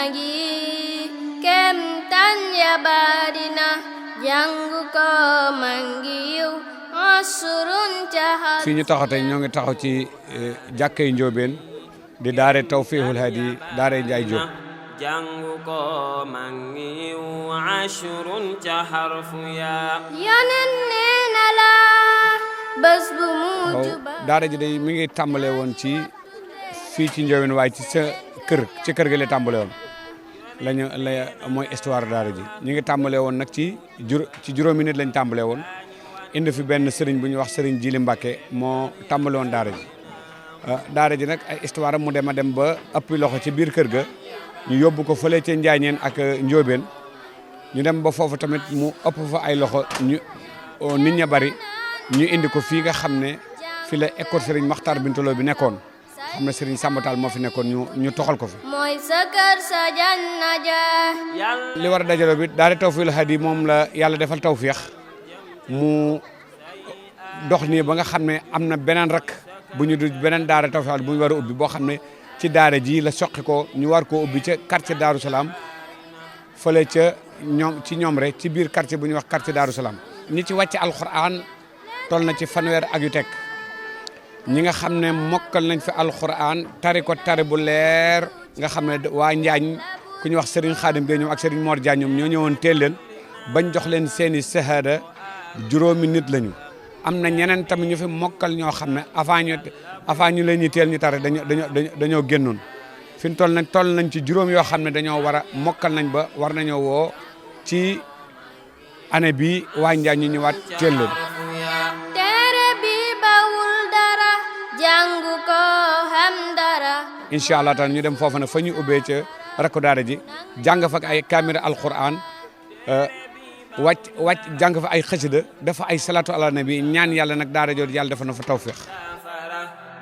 magi kem tan ya barina jàngu ko mangiw asurun cahal fi ñu taxaw tey ñoo ngi taxaw ci jàkkay Njóobeen di daare Tawfihul Hadi daare Njaay Jóob jàngu ko mangiw asurun caharfu ya yonen nee na la bés bu mujj ba daara ji day mi ngi tàmbale woon ci fii ci Njóobeen waaye ci kër gi la tàmbale woon mooy histoire daara ji ñu ngi tàmbale woon nag ci juróomi nit lañ tàmbale woon indi fi benn sëriñ bu ñuy wax sëriñ Jili Mbàkke moo tàmbale woon daara ji nag ay histoire mu dem a dem ba ëppi loxo ci biir kër ga ñu yóbbu ko fële ca Njaañeen ak Njóobeen ñu dem ba foofu tamit mu ëpp fa ay loxo nit ña bari ñu indi ko fii nga xam ne fi la école sëriñ Maxtaar Bintaloo bi nekkoon xam ne sëriñ Samba Tall moo fi nekkoon ñu toxal ko fi mooy sa kër sa janna ja li war a dajaloo bi daara Tawfihul Hadi moom la yàlla defal tawféex mu dox nii ba nga xam ne am na beneen rak bu ñu du beneen daara Tawfihul Hadi bu ñu war a ubbi boo xam ne ci daara ji la soqi ko ñu war koo ubbi ca quartier Daaru Salaam fële ca ñoom rek ci biir quartier bu ñuy wax quartier Daaru Salaam ñi ci wàcc alxuraan toll na ci fanweer ak yu teg ñi nga xam ne mokkal nañ fi alxuraan tari ko tari bu leer nga xam ne waa Njaañ ku ñuy wax Serigne Khadim Gueye ñoom ak Serigne Mor Dia ñoom ñoo ñëwoon teel leen bañ jox leen seeni shahada juróomi nit lañu am na ñeneen tamit ñu fi mokkal ñoo xam ne avant ñu leen ñu teel ñu tari dañoo génnoon fi ñu toll nañ ci juróom yoo xam ne dañoo war a mokkal nañ ba war nañoo woo ci année bi waa Njaañ ñu ñëwaat teel leen téere bi bawul dara jàngu ko xam dara incha allah taala ñu dem foofu nag fa ñu ubbee ca rakku daara ji jàng fa ay kaamira alquran wàcc jàng fa ay xasida dafa ay salatu ala nabi ñaan yàlla nag daara jooju yàlla dafa na fa tawfiq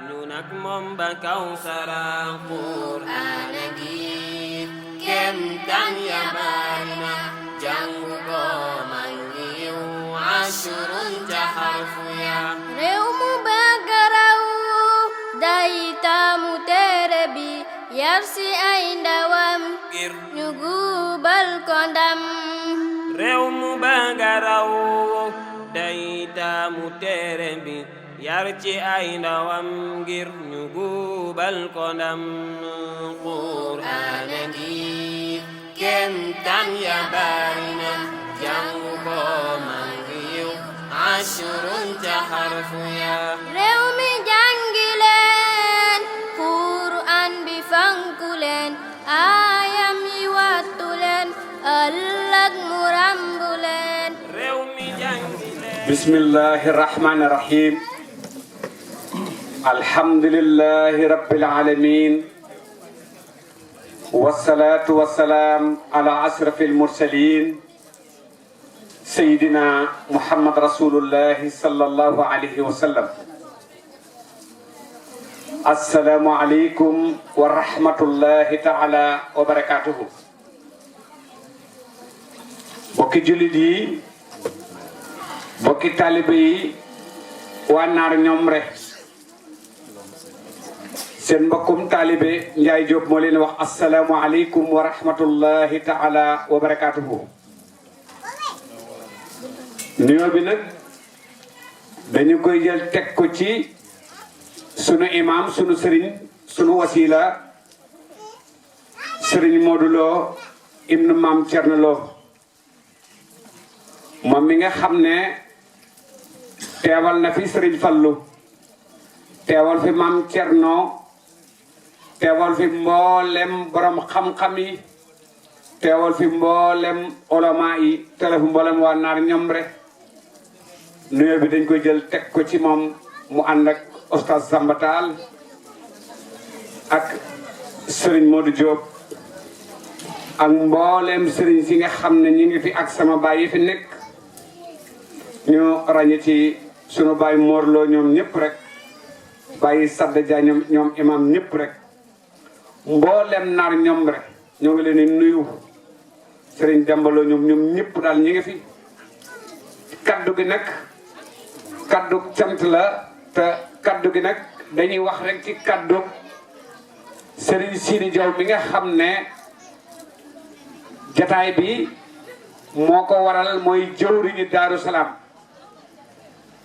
ñu nag moom ba kawsara qur'aan gi kem tan ya barina jàngu ko mangiw asurun caharfu ya réew mu bëgg raw day taamu téere bi yar si ay ndawam ñu gubal ko ndam réew mu bëgg raw day taamu téere bi yar ci ay ndawam ngir ñu gubal ko ndam qur'aan gi kem tan ya barina jàngu ko mangiw asurun caharfu ya réew mi jàngi leen Qur'an bi fanku leen aayam yi wattu leen ëllëg mu rambu leen réew mi jàngi leen bismillahi rahmani rahim alhamdulillahi rabbil alamin wassalatu wassalaam ala asrafil mursalin sayyidina muhammad rasulullahi sallallahu alayhi wa sallam assalamu alaykum wa rahmatullahi taala wa barakatuhu bokki jullit yi bokki taalibe yi waa naar ñoom rek seen mbokkum taalibe Njaay Jóob moo leen wax assalamu alaykum wa rahmatullahi taala wa barakatuhu nuyoo bi nag dañu koy jël teg ko ci sunu imam sunu sëriñ sunu wasila sëriñ Modou Lo ibnu maam Cerno Lo moom mi nga xam ne teewal na fi sëriñ Fallu teewal fi maam Cerno teewal fi mboolem borom xam-xam yi teewal fi mboolem olama yi teewal fi mboolem waa naar ñoom rek nuyoo bi dañ koy jël teg ko ci moom mu ànd ak Oustaz Samba Tall ak Serigne Modou Diop ak mboolem Serigne si nga xam ne ñu ngi fi ak sama baay yi fi nekk ñu ràññee ci sunu baay Morlo ñoom ñëpp rek bàyyi Sadda Dia ñoom imam ñëpp rek mboolem naar ñoom rek ñoo ngi leen di nuyu Serigne Dembaloo ñoom ñëpp daal ñu ngi fi kaddu gi nag kaddu cant la te kaddu gi nag dañuy wax rek ci kaddu Serigne Sidi Diaw mi nga xam ne jataay bi moo ko waral mooy jëwriñu Daaru Salaam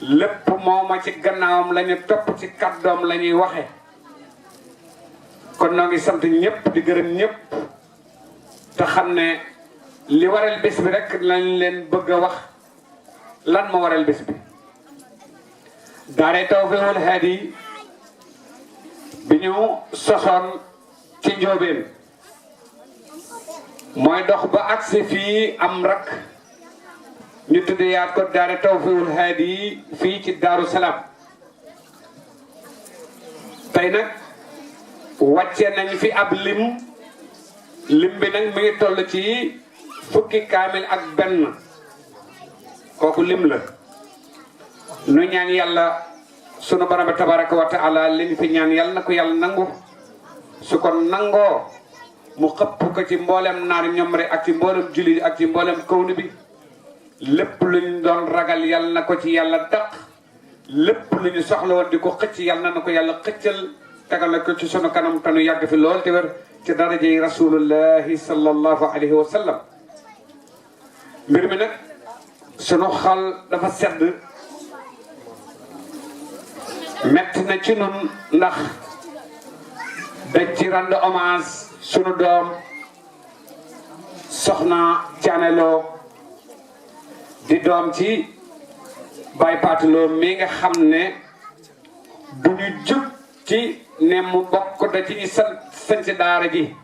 lépp mooma ci gannaawam lañu topp ci kàddoom la ñuy waxe kon noo ngi sant ñëpp di gërëm ñëpp te xam ne li waral bés bi rek lañ leen bëgg a wax lan moo waral bés bi daare Tawfihul Hadi bi ñu sosoon ci njóobeen mooy dox ba agsi fii am rak ñu tudde yaat ko daare Tawfihul Hadi fii ci Daaru Salaam tey nag wàcce nañ fi ab lim bi nag mi ngi toll ci fukki kaamil ak benn kooku lim la nu ñaan yàlla sunu borom tabaraka wa taala liñ fi ñaan yàlla na ko yàlla nangu su ko nangoo mu xëpp ko ci mboolem naar ñoom rek ak ci mboolem julli ak ci mboolem kawnu bi lépp luñ doon ragal yàlla na ko ci yàlla daq lépp lu ñu soxla woon di ko xëcc yàlla na ko yàlla xëccal tegal ko ci sunu kanam tanu yàgg fi lool te wér ci darajey rasulullahi sallallahu alayhi wa sallam mbir mi nag sunu xol dafa sedd metti na ci nun ndax dañ ci rendre hommage sunu doom soxna Thiané Lo di doom ci Baye Patou Lo mi nga xam ne du ñu jub ci ne mu bokk da ci ñu sañ ci daara ji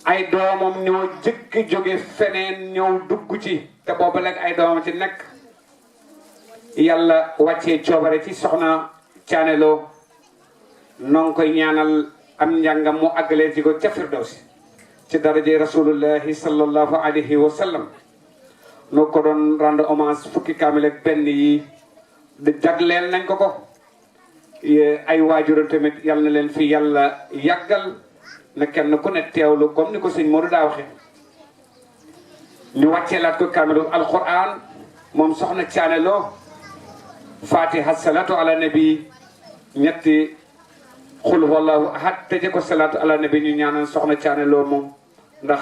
ay doomam ñoo jëkk jóge feneen ñëw dugg ci te boobu léegi ay doomam ci nekk yàlla wàccee coobare ci soxna Thiané Lo noo ngi koy ñaanal am njàngam mu àggalee ci ko ca Firdawsi ci daraje rasulullahi sallallahu alayhi wa sallam noo ko doon rendre hommage fukki kaamil ak benn yi di jagleel nañ ko ay waajuram tamit yàlla na leen fi yàlla yàggal na kenn ku ne teewlu comme ni ko sëñ Modou daa waxe ñu wàcceelaat ko kaamilu alquran moom soxna Thiané Lo fatiha salatu ala nabi ñetti xul wallahu ahad tëje ko salatu ala nabi ñu ñaanal soxna Thiané Lo moom ndax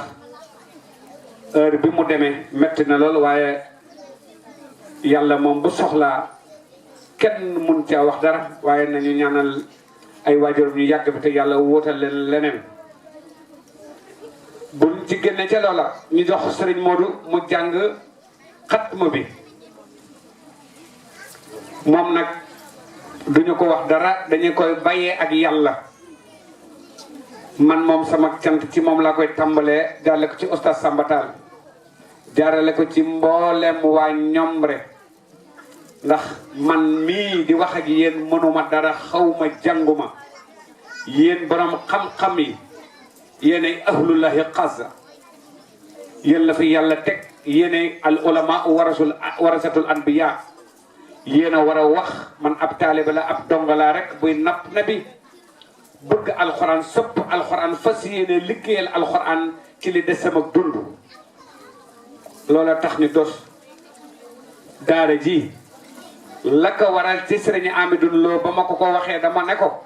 heure bi mu demee metti na lool waaye yàlla moom bu soxlaa kenn mun caa wax dara waaye nañu ñaanal ay waajuram ñu yàgg bi te yàlla wóotal leen leneen buñ ci génne ca loola ñu jox sëriñ Modou mu jàng xatma bi moom nag duñu ko wax dara dañu koy bàyyee ak yàlla man moom sama cant ci moom laa koy tàmbalee jaarale ko ci oustaz Samba Tall jaarale ko ci mboolem waa Ñomre ndax man mii di wax ak yéen mënuma dara xawma jànguma yéen borom xam-xam yi yéenay ahlullahi xasa yéen la fi yàlla teg yéenay al ulama warasatul anbiya yéen a war a wax man ab taaliba la ab dongalaa rek buy napp na bi bëgg alxuraan sopp alxuraan fas yéene liggéeyal alxuraan ci li des sama dund loola tax ñu dos daara ji la ko waral ci sëriñ Amidou Lo ba ma ko waxee dama ne ko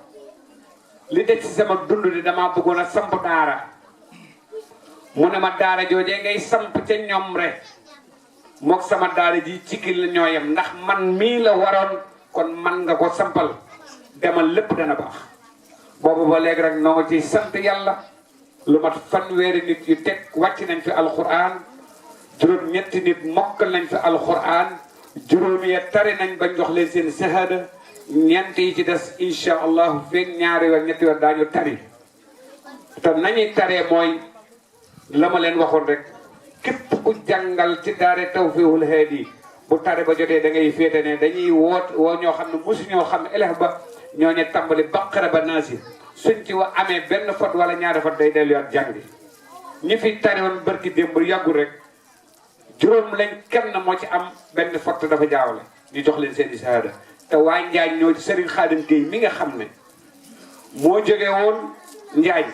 li des ci sama dund di dama bëggoon a samp daara mu ne ma daara joojee ngay samp ca Ñomre mook sama daara ji ci ki la ñooyam ndax man mii la waroon kon man nga ko sampal demal lépp dana baax boobu ba léegi rek noo ci sant yàlla lu mat fanweeri nit yu teg wàcc nañ fi alquran juróom ñetti nit mokkal nañ fi alquran juróomi ya tari nañ ba jox leen seen shahada ñeent yi ci des incha allah feeg ñaari weer ñetti weer daañu tari te nañuy taree mooy la ma leen waxoon rek képp ku jàngal ci daare Tawfihul Hadi bu tare ba jotee da ngay féete ne dañuy woo ñoo xam ne mosu ñoo xam élève ba ñoo ñu tàmbali baqara ba naasi suñ ci wa amee benn fot wala ñaari fot day delluwaat jàngi ñi fi tari woon barki démb yàggul rek juróom lañ kenn moo ci am benn fot dafa jaawale ñu jox leen seen i shahada te waa Njaañ ñoo ci Serigne Khadim Gueye mi nga xam ne moo jóge woon Njaañ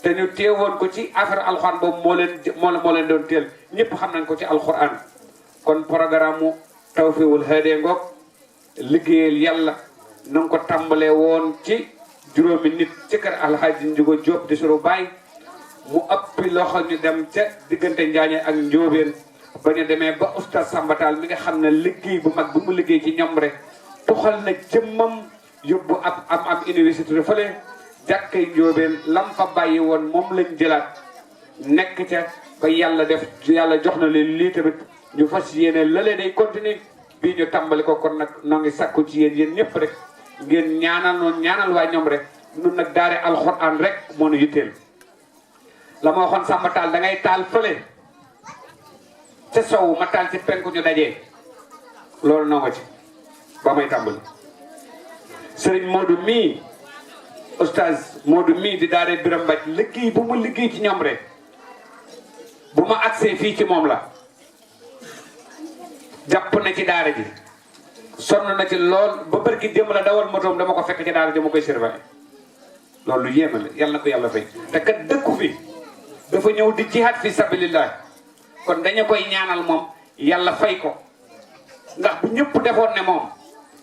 te ñu teewoon ko ci affaire alxuraan boobu moo leen doon teel ñëpp xam nañ ko ci alxuraan kon programme mu Tawfihul Hadi ngoog liggéeyal yàlla na nga ko tàmbalee woon ci juróomi nit ci kër alxaaji Njugo Jóob di suru baay mu ëppi loxo ñu dem ca diggante Njaañe ak Njóobeen ba ñu demee ba oustaz Samba Tall mi nga xam ne liggéey bu mag bu mu liggéey ci ñoom rek tuxal na jëmmam yóbbu am université fële jàkkay Njóobeen lam fa bàyyi woon moom lañ jëlaat nekk ca ba yàlla def yàlla jox na leen lii tamit ñu fas yéene lële day continuer bii ñu tàmbali ko kon nag noo ngi sakku ci yéen ñëpp rek ngeen ñaanal waa ñoom rek nun nag daare alxuraan rek moo nu yitteel la ma waxoon Samba Tall da ngay taal fële ca sow ma taal ci penku ñu dajee loolu noo nga ci ba may tàmbali sëriñ Modou mii oustaz Modou mii di daare Biram Mbaj liggéey bu mu liggéey ci ñoom rek bu ma agsee fii ci moom la jàpp na ci daara ji sonn na ci lool ba barki démb la dawal motoom dama ko fekk ci daara ji ma koy surveiller loolu lu yéeme la yàlla na ko yàlla fay te kat dëkku fi dafa ñëw di jihaad fi sabilillah kon dañu koy ñaanal moom yàlla fay ko ndax bu ñëpp defoon ne moom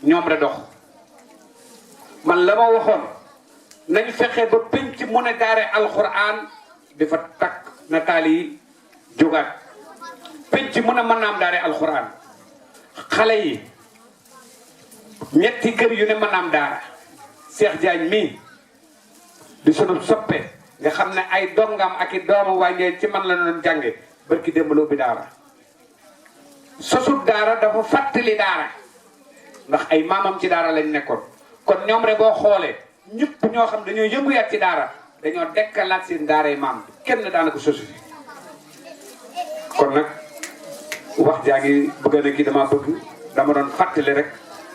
ñoom rek dox man la ma waxoon nañ fexe ba penc mu ne daare alxuraan dafa takk nataal yi jógaat penc mu ne mën naa am daare alxuraan xale yi ñetti kër yu ne mën naa am daara Cheikh Diagne mii di sunu soppe nga xam ne ay dongam ak i doomu wàññee ci man la doon jànge barki démbaloo bi daara sosut daara dafa fàttali daara ndax ay maamam ci daara lañ nekkoon kon ñoom rek boo xoolee ñëpp ñoo xam dañoo yënguyaat ci daara dañoo dekkalaat seen daara yi maam kenn daanaka sosu fi kon nag wax jaa ngi bëgg na kii dama doon fàttali rek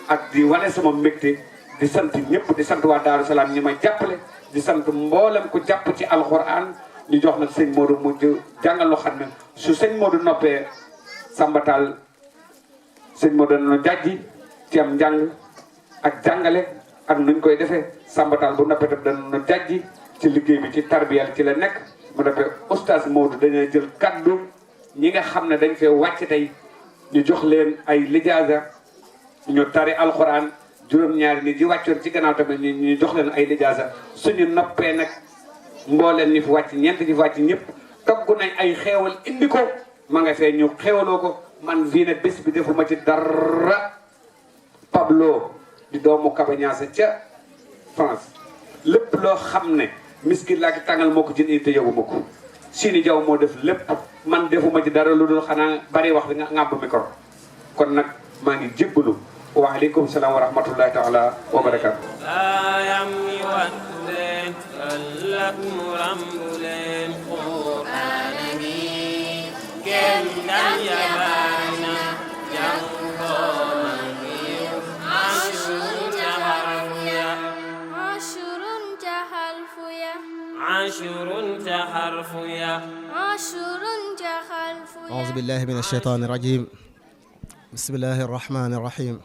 ak di wane sama mbégte di sant ñëpp di sant waa Daaru Salaam ñi ma jàppale di sant mboolem ku jàpp ci alxuraan ñu jox nag sëñ Modou mu jàngal loo xam ne su sëñ Modou noppee Samba Tall sëñ Modou dana jàjji ci am njàng ak jàngale ak nuñ koy defee Samba Tall bu noppee tam dana jàjji ci liggéey bi ci tarbiyal ci la nekk mu noppee oustaz Modou dañuy jël kaddu ñi nga xam ne dañ fee wàcc tey ñu jox leen ay lijaasa ñu tari alxuraan juróom-ñaari nit yi wàccoon ci gannaaw tamit ñu jox leen ay lijaasa suñu noppee nag mbooleen ñi fi wàcc ñeent ñi fi wàcc ñëpp togg nañ ay xeewal indi ko ma nga fee ñu xeewaloo ko man fii ne bés bi defuma ci dara Pablo di doomu Kabañaasa ca France lépp loo xam ne miskit laa ki tàngal moo ko jën te yóbbu ma ko Sini Jaw moo def lépp man defuma ci dara lu dul xanaa bari wax bi nga ŋàbb micro kon nag maa ngi jéggalu waaleykum salaam wa rahmatullahi taala wa barakaatu ayam yi wattu leen ëllëg mu rambu leen Qur'aan mi kenn daan yabaar na jàng ko أعوذ بالله من الشيطان الرجيم بسم الله الرحمن الرحيم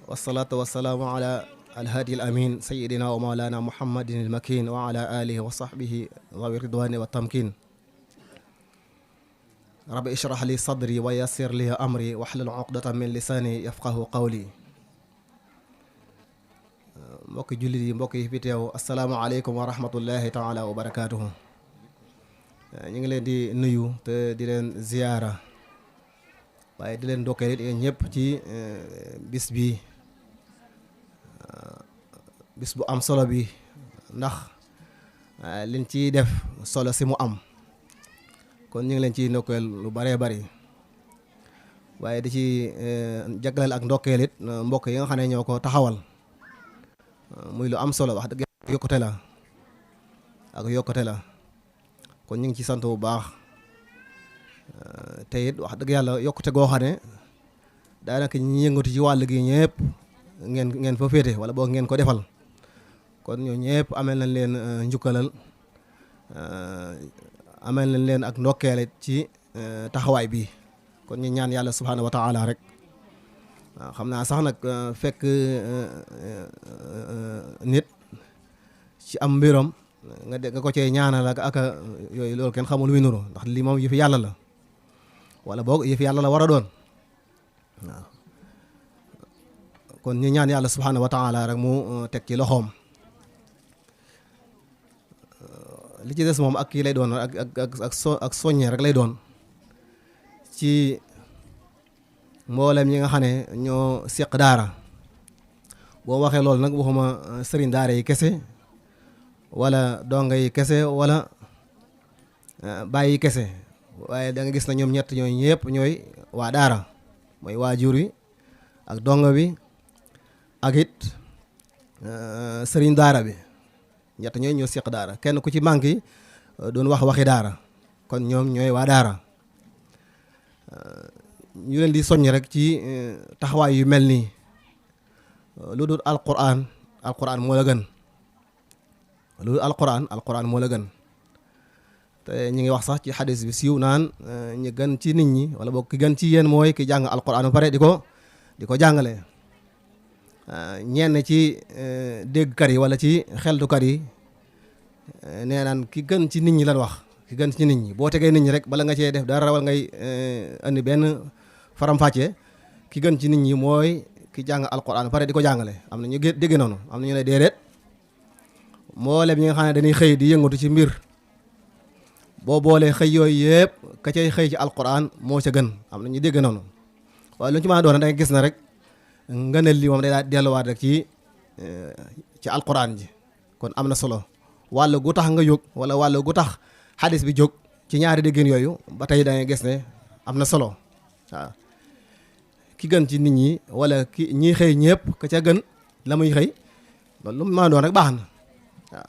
والصلاة والسلام على الهادي الأمين سيدنا ومولانا محمد المكين وعلى آله وصحبه ذوي الرضوان والتمكين رب اشرح لي صدري ويسر لي أمري واحلل عقدة من لساني يفقه قولي mbokki jullit yi mbokk yi fi teew asalaamaaleykum wa rahmatullahi taala wa barakaatuhu ñu ngi leen di nuyu te di leen ziyaara waaye di leen ndokkeel it yéen ñëpp ci bis bu am solo bi ndax liñ ciy def solo si mu am kon ñu ngi leen ciy ndokkeel lu baree bari waaye di ci jagleel ak ndokkeel it mbokk yi nga xam ne ñoo ko taxawal muy lu am solo wax dëgg yokkute la ak yokkute la kon ñu ngi ci sant bu baax te it wax dëgg yàlla yokkute goo xam ne daanaka ñi yëngatu ci wàll gi ñëpp ngeen fa féete wala boog ngeen ko defal kon ñoo ñëpp amel nañ leen njukkalal amel nañ leen ak ndokkeele ci taxawaay bi kon ñu ñaan yàlla subhaanahu wa taala rek waaw xam naa sax nag fekk nit ci am mbiram nga ko cee ñaanal ak yooyu loolu kenn xamul lu muy nuru ndax lii moom yëfi yàlla la wala boog yëfi yàlla la war a doon waaw kon ñu ñaan yàlla subhaanahu wa taala rek mu teg ci loxoom li ci des moom ak kii lay doon ak soññe rek lay doon ci mboolem ñi nga xam ne ñoo seq daara. boo waxee loolu nag waxuma sëriñ daara yi kese wala donga yi kese wala bàyyi yi kese waaye da nga gis na ñoom ñett ñooy ñëpp ñooy waa daara mooy waajur wi ak donga bi ak it sëriñ daara bi ñett ñooy ñoo seq daara kenn ku ci manqué doon waxi daara kon ñoom ñooy waa daara ñu leen di soññ rek ci taxawaay yu mel nii lu dul alquran moo la gën lu dul alquran moo la gën te ñu ngi wax sax ci xadis bi siiw naan ñi gën ci nit ñi wala boog ki gën ci yéen mooy ki jàng alquran ba pare di ko jàngale. ñenn ci déggkat yi wala ci xeltukat yi nee naan ki gën ci nit ñi lan wax ki gën ci nit ñi boo tegee nit ñi rek bala nga cee def dara wala ngay andi benn faram-fàccee ki gën ci nit ñi mooy ki jàng alquran pare di ko jàngale. am na ñu dégg noonu am na ñu ne déedéet mboolem ñi nga xam ne dañuy xëy di yëngatu ci mbir boo boolee xëy yooyu yëpp ka cay xëy ci alquran moo ca gën. am na ñu dégg noonu waaye lu ñu ci mën a doon da nga gis na rek ngëneel li moom day daal delluwaat rek ci alquran ji. kon am na solo wàll gu tax nga jóg wala wàll gu tax xadis bi jóg ci ñaari déggin yooyu ba tey da ngay gis ne am na solo waaw. ki gën ci nit ñi wala ki ñi xëy ñëpp ka ca gën la muy xëy loolu lu mu mën a doon rek baax na waaw.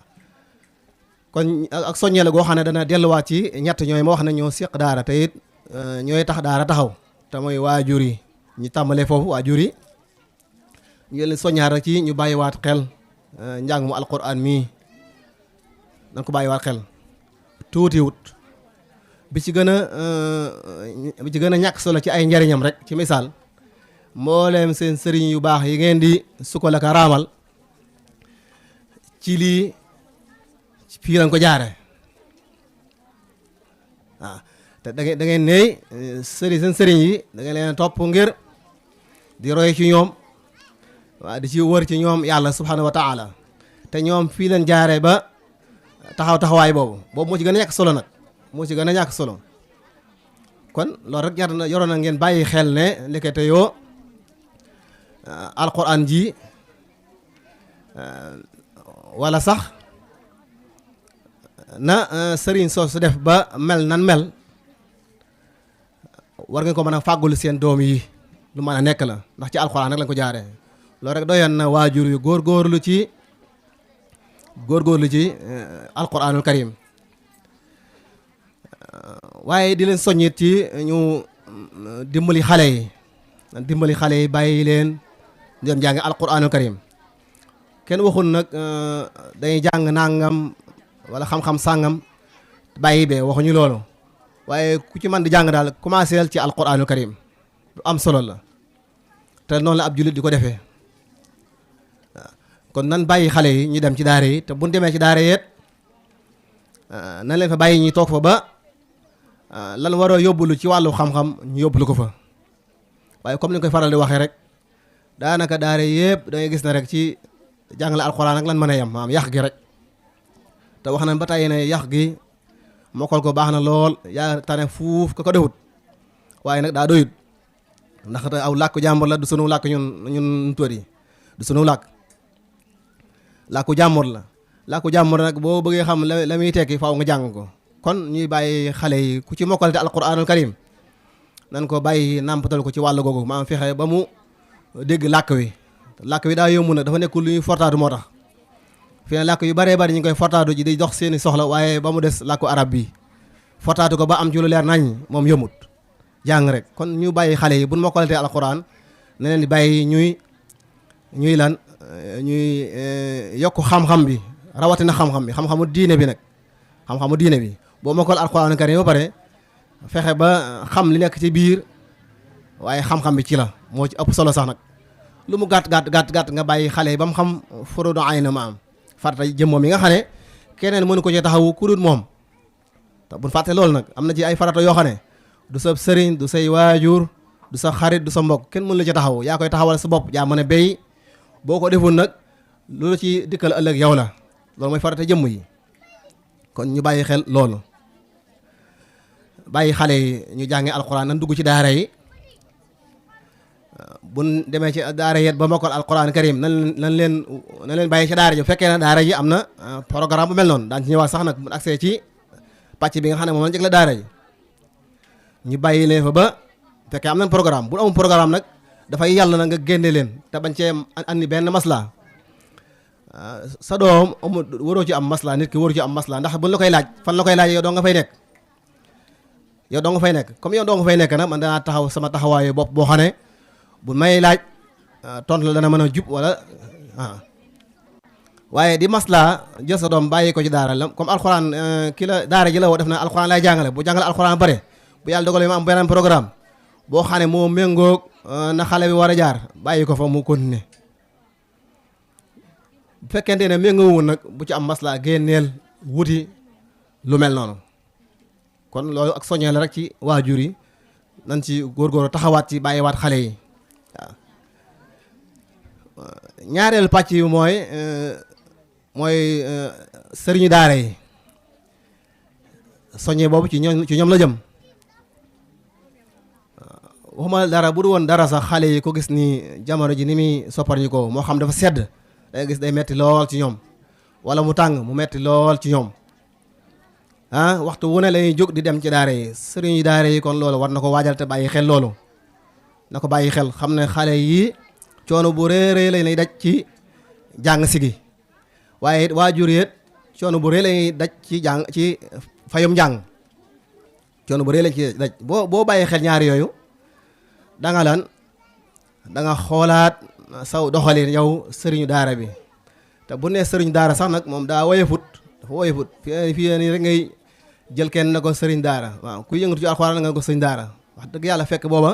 kon ak soññee la goo xam ne dana delluwaat ci ñett ñooy ma wax ne ñoo seq daara te it ñooy tax daara taxaw te mooy waajur yi ñu tàmbalee foofu waajur yi ñu leen soññaat rek ci ñu bàyyiwaat xel njàng mu alquran mii dañ ko bàyyiwaat xel tuutiwut bi ci gën a ñàkk solo ci ay njariñam rek ci misaal mbooleem seen sëriñ yu baax yi ngeen di sukkal ak raamal ci lii fii lañ ko jaare waaw te da ngeen neey seen sëriñ yi da ngeen leen topp ngir di roy ci ñoom waaw di ci wër ci ñoom yàlla subhanahu wa taala te ñoom fii leen jaare ba taxawaay boobu moo ci gën a ñàkk solo nag moo ci gën a ñàkk solo. kon loolu rek yoroon na ngeen bàyyi xel ne ndekete yoo alquran ji wala sax na sëriñ soo su def ba mel nan mel war ngeen ko mën a fàggul seen doom yi lu mën a nekk la ndax ci alquran rek lañ ko jaaree. loolu rek doyoon na waajur yu góorgóorlu ci alquranul karim waaye di leen soññit ci ñu dimbali xale yi bàyyi leen dem jàngi alquranul karim. kenn waxul nag dañuy jàng nangam wala xam-xam sàngam bàyyi bee waxuñu loolu waaye ku ci mën di jàng daal commencé ci alquranul karim lu am solo la te noonu la ab jullit di ko defee. kon nan bàyyi xale yi ñu dem ci daara yi te buñ demee ci daara yeet nan leen fa bàyyi ñi toog fa ba lan war a yóbbulu ci wàllu xam-xam ñu yóbbulu ko fa. waaye comme ni koy faral di waxee rek daanaka daara yëpp da ngay gis na rek ci jàngale alxuraan ak lan mën a yem maanaam yàq gi rek te wax nañ ba tey ne yàq gi mokkal ko baax na lool yaa tane fuuf ka ko defut waaye nag daa doyut ndax aw làkku jàmbur la du sunu làkk ñun tuur yi du sunu làkku jàmbur la. làkku jàmbur nag boo bëggee xam la muy tekki faaw nga jàng ko. kon ñuy bàyyi xale yi ku ci mokkal te alquranul karim nan ko bàyyi nàmpatal ko ci wàll googu maanaam fexe ba mu dégg làkk wi daa yomb nag dafa nekkul lu ñuy fortaatu moo tax fi ne làkk yu bëree bëri ñu ngi koy fortaatu ji di dox seeni soxla waaye ba mu des làkku arab bi fortaatu ko ba am ci lu leer nañ moom yëmut jàng rek. kon ñu bàyyi xale yi bu mokkal te alquran ne leen di bàyyi ñuy yokk xam-xam bi rawatina xam-xam bi xam-xamu diine bi nag xam-xamu diine bi boo mokkal alquran karim ba pare fexe ba xam li nekk ci biir waaye xam-xam bi ci la moo ci ëpp solo sax nag lu mu gàtt nga bàyyi xale yi ba mu xam furuudu ayn ma am farata jëm moom yi nga xam ne keneen mënu ko ci taxawu ku dul moom te buñ fàtte loolu nag am na ci ay farata yoo xam ne du sa sëriñ du say waajur du sa xarit du sa mbokk kenn mënu la ci taxawu yaa koy taxawal sa bopp yaa mën a béy boo ko deful nag loolu ci dikkal ëllëg yow la loolu mooy farata jëmm yi kon ñu bàyyi xel loolu bàyyi xale yi ñu jàngi alquran nan dugg ci daara yi buñ demee ci daara yi ba mokkal alquran karim nan leen bàyyi ci daara ji bu fekkee ne daara ji am na programme bu mel noonu daan ci ñëwaat sax nag bu accès ci pàcc bi nga xam ne moom lañ jëgle daara ji ñu bàyyi leen fa ba fekkee am nañ programme bu amul programme nag dafay yàlla na nga génne leen te bañ cee andi benn masla sa doom amul waroo ci am masla nit ki waru ci am masla ndax buñ la koy laaj fan la koy laaj yow doo nga fay nekk comme yow doo nga fay nekk nag man danaa taxaw sama taxawaayu bopp boo xam ne bu may laaj tontu la dana mën a jub wala waaye di masla jël sa doom bàyyi ko ci daara la comme alxuraan ki la daara ji la woo def na alxuraan lay jàngale bu jàngale alxuraan bare bu yàlla dogalee ma am beneen programme boo xam ne moo méngoog na xale bi war a jaar bàyyi ko fa mu continuer bu fekkente ne méngoowul nag bu ci am masla génneel wuti lu mel noonu kon loolu ak soññee la rek ci waajur yi nan ci góorgóorlu taxawaat ci bàyyiwaat xale yi waaw ñaareelu pàcc yi mooy sëriñu daara yi soññee boobu ci ñoom la jëm waxuma dara bu du woon dara sax xale yi ko gis ni jamono ji ni muy soppar ñi ko moo xam dafa sedd day gis day metti lool ci ñoom wala mu tàng mu metti lool ci ñoom waxtu wu ne lañuy jóg di dem ci daara yi sëriñu daara yi kon loolu war na ko waajal te bàyyi xel loolu na ko bàyyi xel xam ne xale yi coono bu réerée lañ lay daj ci jàng si gi waaye it waajur yi coono bu rëy lañuy daj ci jàng ci fayum njàng coono bu rëy lañ ci daj boo bàyyi xel ñaari yooyu da nga xoolaat saw doxalin yow sëriñu daara bi te bu nee sëriñu daara sax nag moom daa woyefut dafa woyefut fii nii rek ngay jël kenn na ko sëriñ daara waaw kuy yëngatu ci alxuraan nga ko sëriñ daara wax dëgg yàlla fekk booba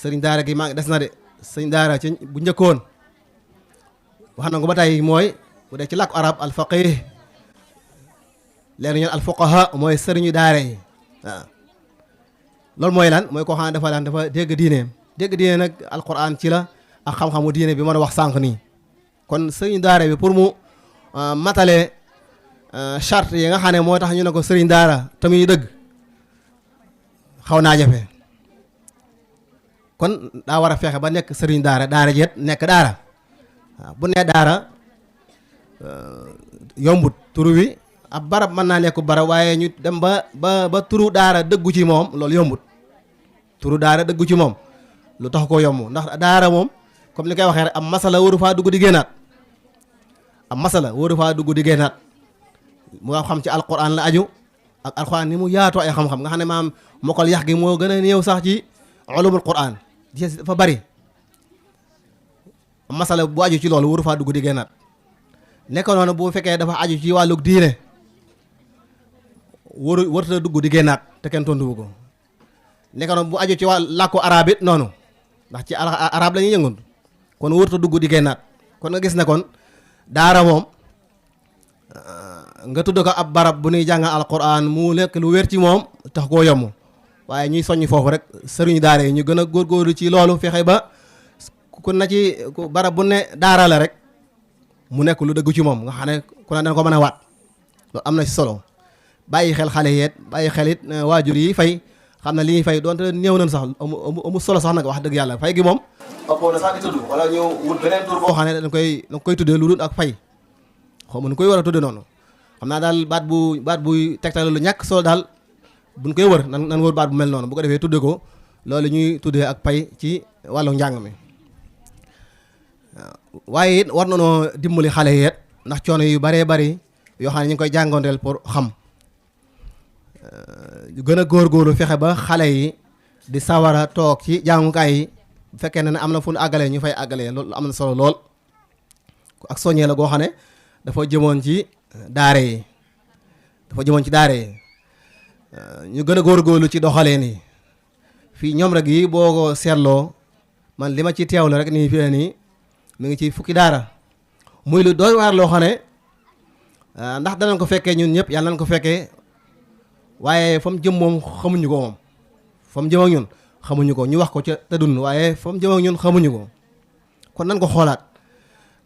sëriñ daara gi maa ngi des na de sëriñ daara ci bu njëkkoon wax na ko ba tey mooy bu dee ci làkku arab alfaqih leer ñoon alfuqaha mooy sëriñu daara yi waaw loolu mooy lan mooy koo xam ne dafa dégg diine nag alquran ci la ak xam-xamu diine bi mën a wax sànq nii kon sëriñ daara bi pour mu matale charte yi nga xam ne moo tax ñu ne ko sëriñ daara tamuy dëgg xaw naa jafe kon daa war a fexe ba nekk sëriñ daara jeet nekk daara waaw bu nee daara yombut turu wi ab barab mën naa nekk barab waaye ñu dem ba turu daara dëggu ci moom loolu yombut turu daara dëggu ci moom lu tax koo yomb ndax daara moom comme li koy waxee rek am masala waru faa dugg di génnaat moo xam ci alquran la aju ak alquran ni mu yaatoo ay xam-xam nga xam ne maam mokkal yax gi moo gën a néew sax ci ulumul quran di dafa bari masala bu aju ci loolu waru faa dugg di génnaat nekk noonu bu fekkee dafa aju ci wàllug diine warta dugg di génnaat te kenn tontuwu ko nekk noonu bu aju ci wàllu làkku arab it noonu ndax ci arab la ñuy yëngu kon warta dugg di génnaat kon nga gis ne kon daara moom nga tudd ko ab barab bu ñuy jàng alquran mu lekk lu wér ci moom tax koo yomb waaye ñuy soññ foofu rek sëriñu daara yi ñu gën a góorgóorlu ci loolu fexe ba ku na ci barab bu ne daara la rek mu nekk lu dëggu ci moom nga xam ne ku ne dana ko mën a waat loolu am na ci solo bàyyi xel xale yeet bàyyi xel it waajur yi fay xam ne li ñuy fay doonte néew nañ sax amu solo sax nag wax dëgg yàlla fay gi moom ëppoo na sax di tudd wala ñëw wut beneen tur boo xam ne dañ koy tuddee lu dul ak fay xaw ma nu koy war a tudde noonu xam naa daal baat buy tegtal lu ñàkk solo daal buñ koy wër nan wër baat bu mel noonu bu ko defee tudde ko loolu ñuy tuddee ak pay ci wàllu njàng mi waaye it war nañoo dimbali xale yeet ndax coono yu baree bari yoo xam ne ñu ngi koy jàngoonteel pour xam gën a góorgóorlu fexe ba xale yi di sawara toog ci jàngukaay yi bu fekkee ne am na fu ñu àggalee ñu fay àggalee loolu am na solo lool ak soññee la goo xam ne dafa jëmoon ci daara yi ñu gën a góorgóorlu ci doxaleen yi fii ñoom rek yi boo ko seetloo man li ma ci teewlu rek nii fii nii mi ngi ci fukki daara muy lu doy waar loo xam ne ndax danañ ko fekkee ñun ñëpp yàlla nañ ko fekkee waaye fa mu jëm moom xamuñu ko moom fa mu jëm ak ñun xamuñu ko ñu wax ko ca te dund waaye fa mu jëm ak ñun xamuñu ko kon nan ko xoolaat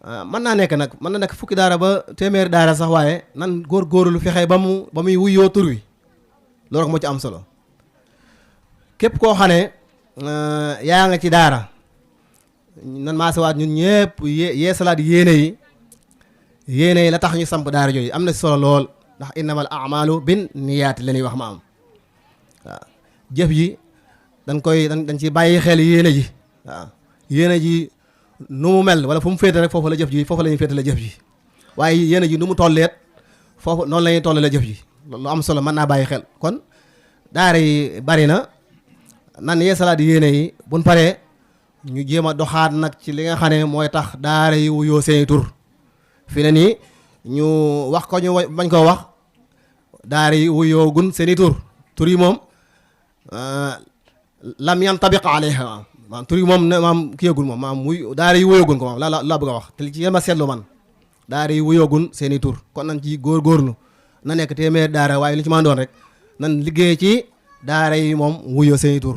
mën naa nekk nag mën na nekk fukki daara ba téeméeri daara sax waaye nan góorgóorlu fexe ba muy wuyoo tur wi loolu moo ci am solo képp koo xam ne yaa nga ci daara nan maa sawaat ñun ñëpp yeesalaat yéene yi la tax ñu samp daara jooju am na solo lool ndax innamal a'malu bin niyaat la ñuy wax ma am waaw jëf ji dañ ci bàyyi xel yéene ji waaw yéene ji nu mu mel wala fu mu féete rek foofu la ñuy féete la jëf ji waaye yéene ji nu mu tolleet foofu noonu la ñuy tolle la jëf ji lu am solo mën naa bàyyi xel kon daara yi bari na nan yeesalaat yéene yi buñ paree ñu jéem a doxaat nag ci li nga xam ne mooy tax daara yi wuyoo seeni tur fi ne nii ñu wax ko ñu bañ koo wax daara yi wuyoo gun seeni tur yi moom lam yantabiq alayha maam tur yi moom ne maam kiyagul moom maam daara yi wuyoogun ko moom la bëgg a wax te ci yéen ma seetlu man daara yi wuyoogun seeni tur kon nañ ci góorgóorlu na nekk téeméer daara waaye lu ci mën doon rek nan liggéey ci daara yi moom wuyoo seeni tur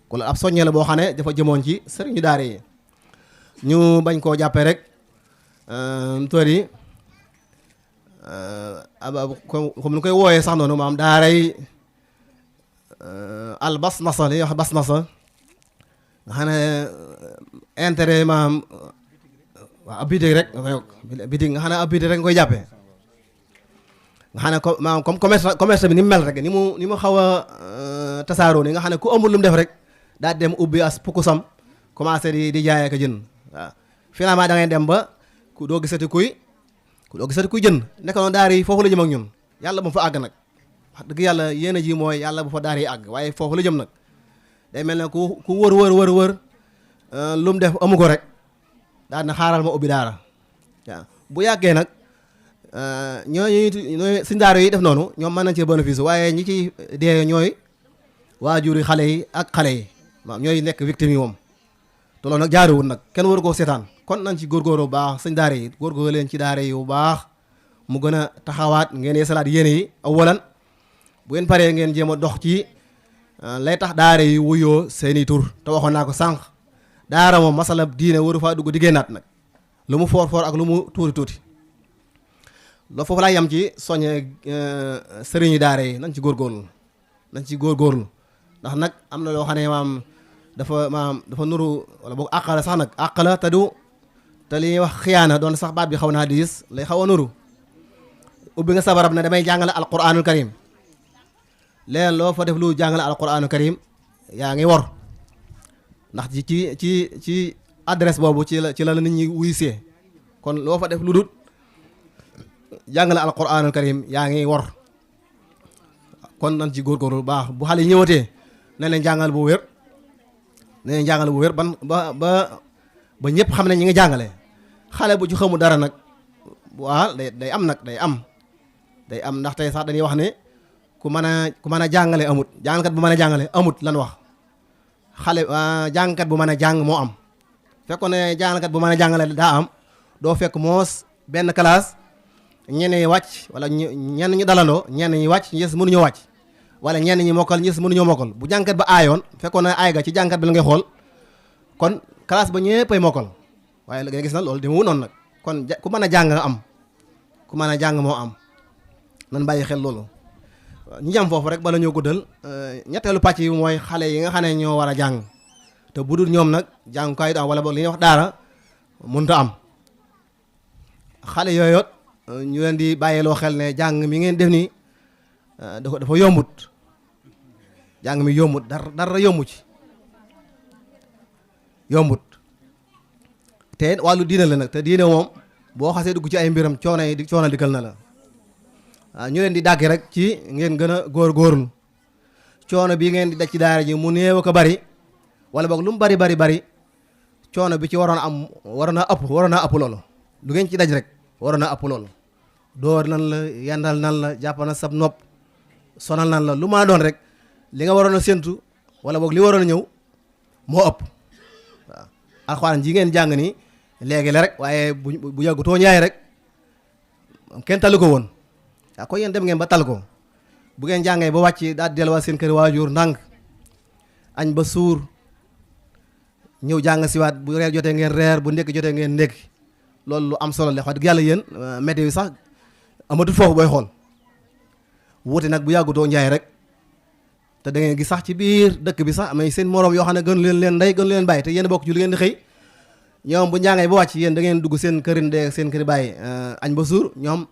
kon ab soññee la boo xam ne dafa jëmoon ci sëriñu daara yi ñu bañ koo jàppee rek tur yi comme nu koy wooyee sax noonu maam daara yi al bas nasa li ñuy wax bas nasa nga xam ne intérêt maam waaw ab bitig rek bitig nga xam ne ab bitig rek nga koy jàppee nga xam ne maam comme commerce bi ni mu mel rek ni mu xaw a tasaaroo ni nga xam ne ku amul lu mu def rek daal dem ubbi as pukusam commencé di jaayee ko jënd waaw finalement da ngay dem ba ku doo gisati kuy jënd nekk noonu daara yi foofu la jëm ak ñun yàlla bu fa àgg nag wax dëgg yàlla yéen a ji mooy yàlla bu fa daara yi àgg waaye foofu la jëm nag day mel ne ku wër lu mu def amu ko rek daal na xaaral ma ubbi daara waaw bu yàggee nag ñooy suñ daara yi def noonu ñoom mën nañ cee bénéfice waaye ñi ci dee ñooy waajuri xale yi ak xale yi waaw ñooy nekk victime yi moom te loolu nag jaaruwul nag kenn waru koo seetaan kon nañ ci góorgóorlu bu baax suñ daara yi góorgóorlu leen ci daara yi bu baax mu gën a taxawaat ngeen yeesalaat yéene yi awalan bu ngeen paree ngeen jéem a dox ci lay tax daara yi wuyoo seeni tur te waxoon naa ko sànq daara moom masala diine waru faa dugg di génnaat nag lu mu foor ak lu mu tuuti loolu foofu laa yem ci soññe sëriñu daara yi nañ ci góorgóorlu ndax nag am na loo xam ne dafa nuru wala boog àq la sax nag àq la te li ñuy wax xiyaana doon sax baat bi xaw naa diis lay xaw a nuru ubbi nga sabarab ne damay jàngale alquranul karim leen loo fa def lu jàngale alquranul karim yaa ngi wor ndax ci adresse boobu ci la nit ñi wuysee kon loo fa def lu dul jàngale alquranul karim yaa ngi wor kon nañ ci góorgóorlu bu baax bu xale yi ñëwatee ne leen jàngal bu wér ba ñëpp xam ne ñi ngi jàngale xale bu ci xamu dara nag waaw day am ndax tey sax dañuy wax ne ku mën a jàngale amut jàngkat bu mën a jàngale amut lan wax xale jàngkat bu mën a jàng moo am fekkoon ne jàngkat bu mën a jàngale daa am doo fekk moos benn classe ñenn ñi wàcc wala ñenn ñu dalandoo ñenn ñi wàcc ñes mënuñoo wàcc wala ñenn ñi mokkal ñes mënuñoo mokkal bu jàngkat ba aayoon fekkoon ne aay ga ci jàngkat bi la ngay xool kon classe ba ñëppay mokkal waaye la ngay gis na loolu demewu noonu nag kon ku mën a jàng am ku mën a jàng moo am nan bàyyi xel loolu ñu jam foofu rek bala ñoo guddal ñetteelu pàcc yi mooy xale yi nga xam ne ñoo war a jàng te bu dul ñoom nag jàngukaay du am wala boog li ñuy wax daara mënut a am xale yooyoot ñu leen di bàyyiloo xel ne jàng mi ngeen def nii dafa yombut jàng mi yombut dara yombu ci yombut te wàllu diine la nag te diine moom boo xasee dugg ci ay mbiram coono dikkal na la waaw ñu leen di dàgg rek ci ngeen gën a góorgóorlu coono bi ngeen di daj ci daara ji mu néew ko bari wala boog lu mu bari coono bi ci waroon a ëpp loolu lu ngeen ci daj rek waroon a ëpp loolu door nan la yandal nan la jàpp na sab nopp sonal nan la lu ma doon rek li nga waroon a séntu wala boog li waroon a ñëw moo ëpp waaw alxuraan ji ngeen jàng nii léegi la rek waaye bu yàggu tooñaay rek kenn talu ko woon waaw ko yéen dem ngeen ba tal ko bu ngeen jàngee ba wàcc daal delluwaat seen kër waajur ndànk añ ba suur ñëw jàng siwaat bu reer jotee ngeen reer bu ndekki jotee ngeen ndekki loolu lu am solo la wax dëgg yàlla yéen météo yi sax amatul foofu booy xool wuute nag bu yàggutoo njaay rek te da ngeen gis sax ci biir dëkk bi sax amay seen morom yoo xam ne gën leen ndey gën leen bàyyi te yéen bokk ci lu ngeen di xëy ñoom bu njàngee ba wàcc yéen da ngeen dugg seen këri ndey seen këri bàyyi añ ba suur ñoom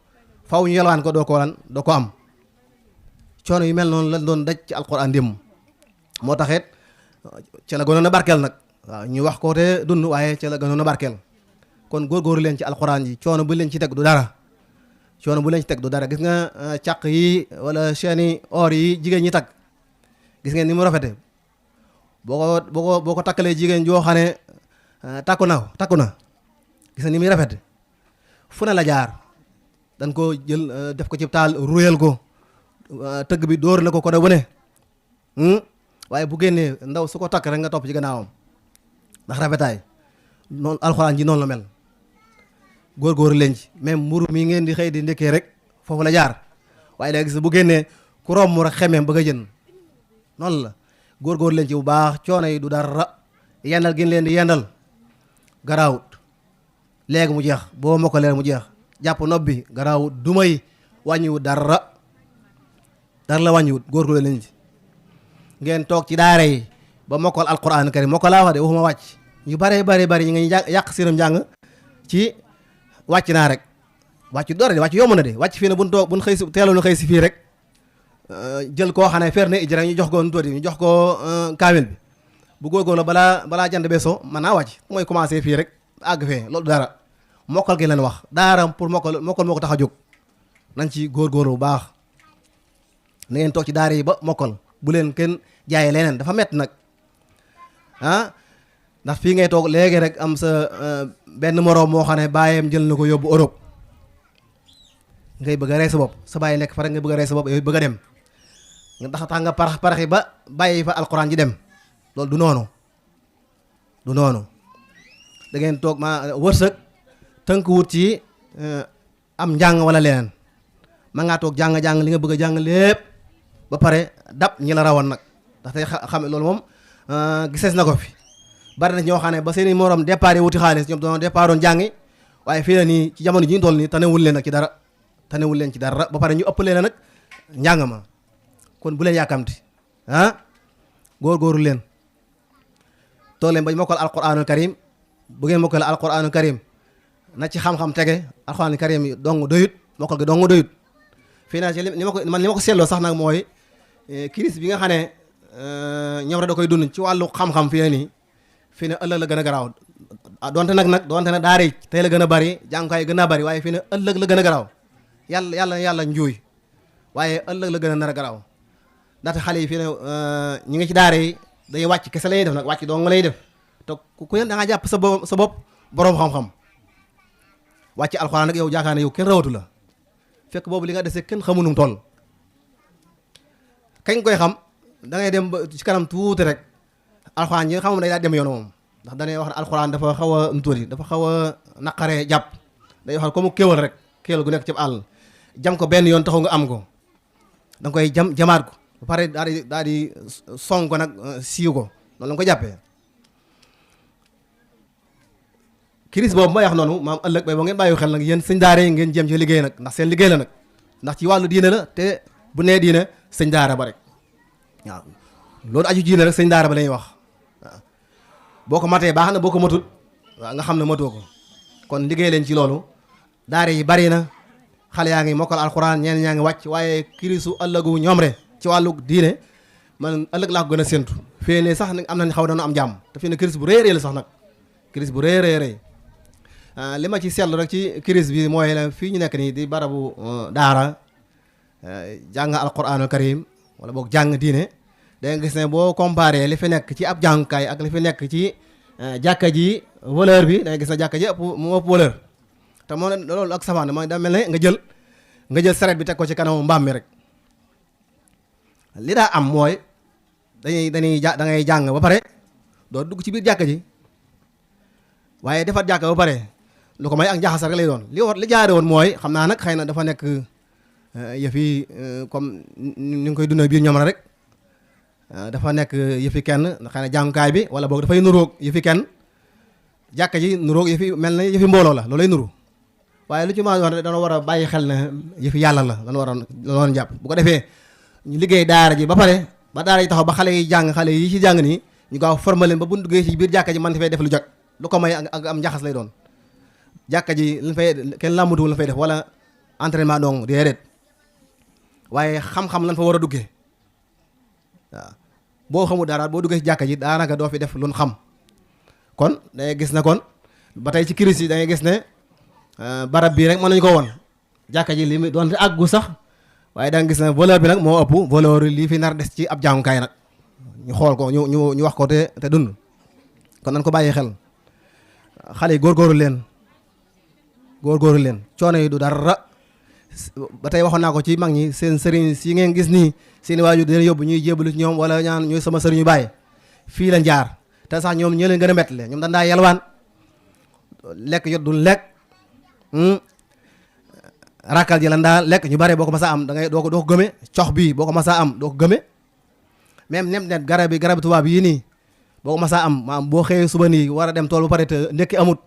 faw ñu yelwaan ko doo ko am coono yu mel noonu lañ doon daj ci alquran démb moo taxit ca la gënoon a barkeel nag waaw ñu wax ko te dund waaye ca la gënoon a barkeel kon góorgóorlu leen ci alquran ji coono bu leen ci teg du dara coono bu leen ci teg du dara gis nga càq yi wala chaîne or yi jigéen ñi tag gis ngeen ni mu rafete boo ko takkalee jigéen joo xam ne takku na gis nga ni muy rafete fu ne la jaar dañ ko jël def ko ci taal ruyal ko tëgg bi dóor na ko ko ne wëne waaye bu génnee ndaw su ko takk rek nga topp ci gannaawam ndax rafetaay noonu alxuraan ji noonu la mel góor leen ci même mburu mi ngeen di xëy di ndekkee rek foofu la jaar waaye léegi gis bu génnee ku romb rek xemeem bëgg a jën noonu la góor leen ci bu baax coono yi du dara yendal gën leen di yendal garaawut léegi mu jeex boo mokkalee mu jeex jàpp nopp bi garaawut du may wàññiwut dara la wàññiwut góorgóorlu leen ci ngeen toog ci daara yi ba mokkal alquran karim mokkal laa wax de waxuma wàcc ñu bari ñu ngi yàq seenam njàng ci wàcc naa rek wàcc doore de wàcc yomb na de wàcc fii ne buñ toog buñ xëy si teeloon xëy si fii rek jël koo xam ne fer ne ijra ñu jox ko nu tuuti ñu jox ko kaamil bi bu góorgóorlu balaa jant bee so mën naa wàcc mooy commencé fii rek àgg fee loolu dara mokkal gi leen wax daara pour mokkal moo ko tax a jóg nañ ci góorgóorlu bu baax na ngeen toog ci daara yi ba mokkal bu leen kenn jaayee leneen dafa mett nag ndax fii ngay toog léegi rek am sa benn moroom moo xam ne bàyyam jël na ko yóbbu Europe ngay bëgg a rey sa bopp sa bàyyi nekk fa rek nga bëgg a rey sa bopp yooyu bëgg a dem nga tax nga paraxi ba bàyyi fa alxuraan ji dem loolu du noonu da ngeen toog ma wërsëg tënk wut ci am njàng wala leneen ma ngaa toog jàng li nga bëgg a jàng lépp ba pare dab ñi la rawoon nag ndax tey xam loolu moom gisees na ko fi bari na ñoo xam ne ba seeni morom départ wuti xaalis ñoom doon départ doon jàngi waaye fii la nii ci jamono ji ñu toll nii tanewul leen ci dara ba pare ñu ëpp leen nag njàng ma kon bu leen yàkkamti góorgóorlu leen toog leen ba mokkal alquranul karim bu ngeen mokkal alquranul karim na ci xam-xam tege alquranul karim yi dong doyut mokkal gi dong doyut fii naa ci li ma ko seetloo sax nag mooy crise bi nga xam ne ñoom rek da koy dund ci wàllu xam-xam fii ne nii fii ne ëllëg la gën a garaaw donte nag daara yi tey la gën a bari jàngukaay gën a bari waaye fii ne ëllëg la gën a garaaw yàlla njuuy waaye ëllëg la gën a nar a garaaw ndaxte xale yi fii ne ñi ngi ci daara yi day wàcc kese lay def nag wàcc dong lay def te ku ne da nga jàpp sa bopp boroom xam-xam wàcc alxuraan nag yow jaakaar ne yow kenn rawatu la fekk boobu li nga dese kenn xamunum toll kañ koy xam da ngay dem ba ci kanam tuuti rek alxuraan yi nga xam day daa dem yoon moom ndax dañuy wax ne alxuraan dafa xaw a ntuuti dafa xaw a naqaree jàpp day wax comme kéwal rek kéwal gu nekk ci àll jam ko benn yoon taxu nga am ko da nga koy jamaat ko ba pare daal di song ko nag siiw ko noonu la nga ko jàppee crise boobu ma wax noonu maam ëllëg bay boo ngeen bàyyi xel nag yéen sëñ daara yi ngeen jéem ci liggéey nag ndax seen liggéey la nag ndax ci wàllu diine la te bu nee diine sëñ daara ba rek waaw loolu aju diine rek sëñ daara ba lañuy wax waaw boo ko matee baax na boo ko matul waaw nga xam ne matoo ko kon liggéey leen ci loolu daara yi bari na xale yaa ngi mokkal alxuraan ñeen ñaa ngi wàcc waaye kirisu ëllëgu ñoom rek ci wàllu diine man ëllëg laa ko gën a séntu fii ne sax am nañ xaw dañu am jàmm te fii ne kiris bu rëy la sax nag kiris bu rëy li ma ci seetlu rek ci kiris bi mooy la fii ñu nekk nii di barabu daara jàng alquranul karim wala boog jàng diine da nga gis ne boo comparé li fi nekk ci ab jàngukaay ak li fi nekk ci jàkka ji valeur bi da nga gis ne jàkka ji mu ëpp valeur te moo ne loolu ak safaan mooy da mel ne nga jël saret bi teg ko ci kanamu mbaam mi rek li daa am mooy da ngay jàng ba pare doo dugg ci biir jàkka ji waaye defar jàkka ba pare lu ko may ak njaxasar rek lay doon li jaare woon mooy xam naa nag xëy na dafa nekk yëf yi comme ni nga koy dundee biir ñoom rek dafa nekk yëfi kenn xëy na jàngukaay bi wala boog dafay nuroog yëfi kenn jàkka ji nuroog yëfi mel na yëfi mbooloo la loolay nuru waaye lu ci ma wax dana war a bàyyi xel ne yëfi yàlla la dana war a jàpp bu ko defee ñu liggéey daara ji ba pare ba daara ji taxaw ba xale yi jàng xale yi ci jàng nii ñu gaaw former leen ba bu duggee ci biir jàkka ji man fay def lu jag lu ko may ak am njaxas lay doon jàkka ji lañ fay kenn làmbatuwul la fay def wala entraînement dong déedéet waaye xam-xam lañ fa war a duggee waaw boo xamul dara boo duggee ci jàkka ji daanaka doo fi def lu xam kon dangay gis ne kon ba tey ci crise yi da ngay gis ne barab bii rek mën nañu ko woon jàkka ji li mu doon àggu sax waaye da nga gis ne valeur bi nag moo ëpp valeur lii fi nar des ci ab jàngukaay nag ñu xool ko ñu wax ko te dund kon nañ ko bàyyi xel xale yi góorgóorlu leen coono yi du dara ba tey waxoon naa ko ci mag ñi seen sëriñ si ngeen gis nii seen waajur dina yóbbu ñuy jébalu ci ñoom wala ñaan ñooy sama sëriñu bàyyi fii lañ jaar te sax ñoom ñoo leen gën a mettale ñoom dañ daa yalwaan lekk yot du lekk rakkal ji lan daa lekk ñu bare boo ko masa am da ngay doo ko gëme cox bii boo ko masa am doo ko gëme même net garabi tubaab yii nii boo ko masa am maam boo xëyee suba nii war a dem tool ba pare te ndekki amut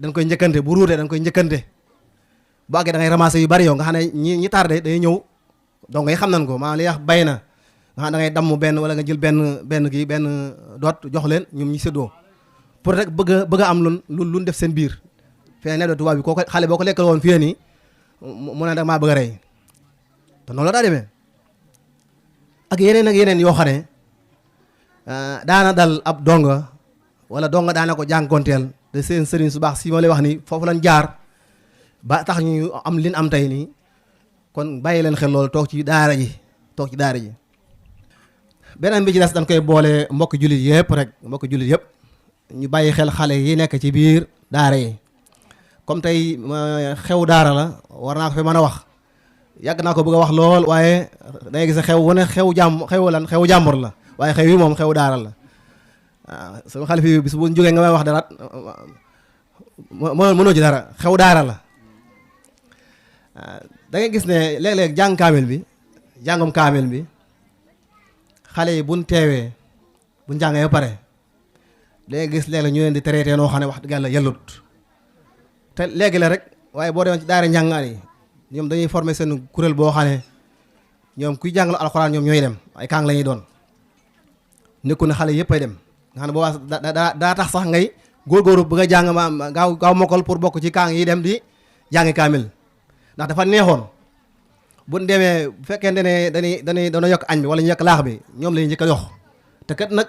dañ koy njëkkante bu ruutee dañ koy njëkkante bu àggee da ngay ramasser yu bari yow nga xam ne ñi tardé day ñëw donc ngay xam nañ ko maanaam li wax bay na nga xam da ngay damm benn wala nga jël benn doot jox leen ñoom ñi séddoo pour rek bëgg a am lu def seen biir fee ne do tubaab bi kooku xale boo ko lekkal woon fii nii mu ne da maa bëgg a rey te noonu la daa demee ak yeneen yoo xam ne daana dal ab donga wala donga daana ko jànkonteel de seen sëriñ su baax si ma lay wax ni foofu lañ jaar ba tax ñu am lin am tey nii kon bàyyi leen xel loolu toog ci daara ji beneen bi ci des dañ koy boole mbokk jullit yëpp ñu bàyyi xel xale yi nekk ci biir daara yi comme tey xew daara la war naa ko fi mën a wax yàgg naa ko bëgg a wax lool waaye dangay gis xew wane xew jàmbur la waaye xew yi moom xew daara la waaw sama xalifa yi bis bu jógee nga may wax dara mënoo ci dara xew daara la da ngay gis ne léeg-léeg jàngum kaamil bi xale yi buñ teewee buñ jàngee ba pare da ngay gis léeg-léeg ñu leen di traité noo xam ne wax dëgg yàlla yellut te léegi la rek waaye boo demee ci daara njàngaan yi ñoom dañuy former seen kuréel boo xam ne ñoom kuy jàngal alxuraan ñoom ñooy dem ay kaang la ñuy doon nekku ne xale yëpp ay dem nga xam ne boobaa daa tax sax ngay góorgóorlu bëgg a jàng ma gaaw mokkal pour bokk ci kaang yi dem di jàngi kaamil ndax dafa neexoon buñ demee bu fekkente ne dana yokk añ bi wala ñu yokk laax bi ñoom lañuy njëkk a jox te kat nag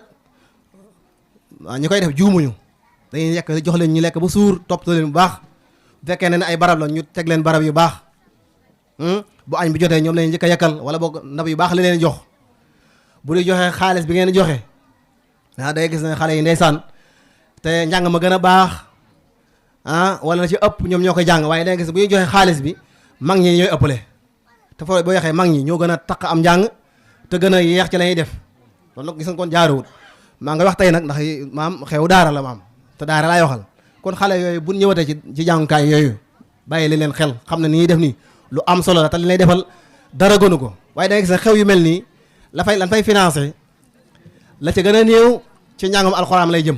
ñu koy def juumuñu dañuy yekk jox leen ñu lekk ba suur toppatoo leen bu baax bu fekkee ne ay barab la ñu teg leen barab yu baax bu añ bi jotee ñoom lañuy njëkk a yekkal wala boog ndab yu baax la leen jox bu di joxe xaalis bi ngeen di joxe day gis ne xale yi ndeysaan te njàng ma gën a baax wala na ci ëpp ñoom ñoo koy jàng waaye da gis bu ñuy joxe xaalis bi mag ñi ñooy ëppale te foo boo yaxee mag ñi ñoo gën a taq am njàng te gën a yeex ci la ñuy def loolu nag gis nga kon jaaruwut maa nga wax tey nag ndax maam xew daara la maam te daara laay waxal kon xale yooyu bu ñëwatee ci jàngukaay yooyu bàyyi li leen xel xam ne ni ñuy def nii lu am solo la te li lay defal dara gënu ko waaye da ngay gis ne xew yu mel nii lan fay financé la ca gën a néew ci njàngam alxuraan lay jëm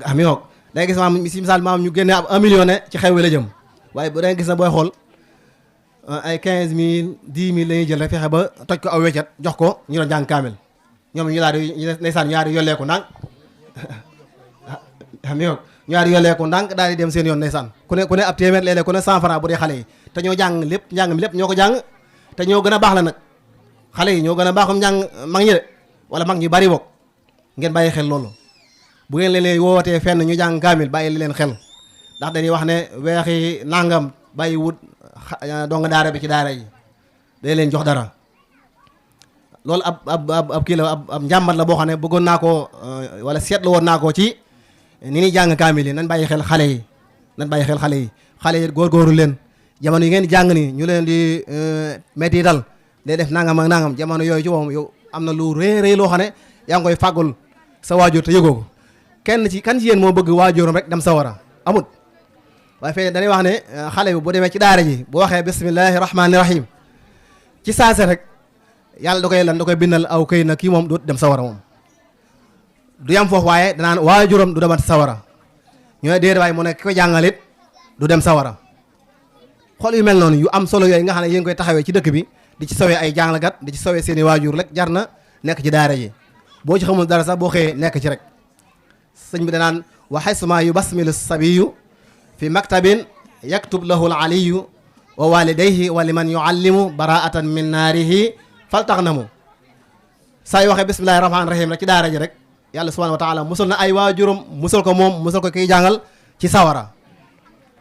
ami woog da ngay gis maam si misaal maam ñu génne ab 1 million ne ci xew wi la jëm waaye da ngay gis ne booy xool ay 15000 10000 la ñuy jël rek fexe ba toj ko aw weccat jox ko ñu doon jàng kaamil ñoom ñu daal di ndeysaan ñu daal di yolleeku ndànk ami woog ñu daal di yolleeku ndànk daal di dem seen yoon ndeysaan ku ne ab téeméer léeg-léeg ku ne 100 francs bu dee xale yi te ñoo jàng lépp njàng mi lépp ñoo ko jàng te ñoo gën a baax la nag xale yi ñoo gën a baaxum njàng mag ñi de wala mag ñu bari bokk ngeen bàyyi xel loolu bu ngeen leen wootee fenn ñu jàng kaamil bàyyi leen xel ndax dañuy wax ne weexi nangam bàyyi wut donga daara bi ci daara yi day leen jox dara loolu ab kii la ab njàmbat la boo xam ne bëggoon naa ko wala seetlu woon naa ko ci ni ñuy jàng kaamil yi nañ bàyyi xel xale yi xale yi góorgóorlu leen jamono yi ngeen jàng ni ñu leen di metti dal day def nangam ak nangam jamono yooyu ci moom yow am na lu rëy loo xam ne yaa ngi koy fàggul sa waajur te yëgoo ko kan ci yéen moo bëgg waajuram rek dem sawara amut waaye fee dañuy wax ne xale bi bu demee ci daara ji bu waxee bismillahi rahmaani rahim ci saase rek yàlla da koy bindal aw këy na kii moom dootu dem sawara moom du yam foofu waaye danaan waajuram du demat sawara ñooy déedéet waaye mu ne ki ko jàngalit du dem sawara. xool yu mel noonu yu am solo yooyu nga xam ne yéen koy taxawee ci dëkk bi di ci sawee ay jàngalekat di ci sawee seen i waajur rek jar na nekk ci daara ji boo ci xamul dara sax boo xëyee nekk ci rek. sëñ bi danaan wa xaysuma yu basmilu sabiyu fi maktabin yaktub lahu al aliyu wa walidayhi wa liman yuallimu baraatan min naarihi faltaxnamu. saa yu waxee bismillahi rahmaani rahim rek ci daara ji rek yàlla subhanahu wa taala musal na ay waajuram musal ko moom musal ko kiy jàngal ci sawara.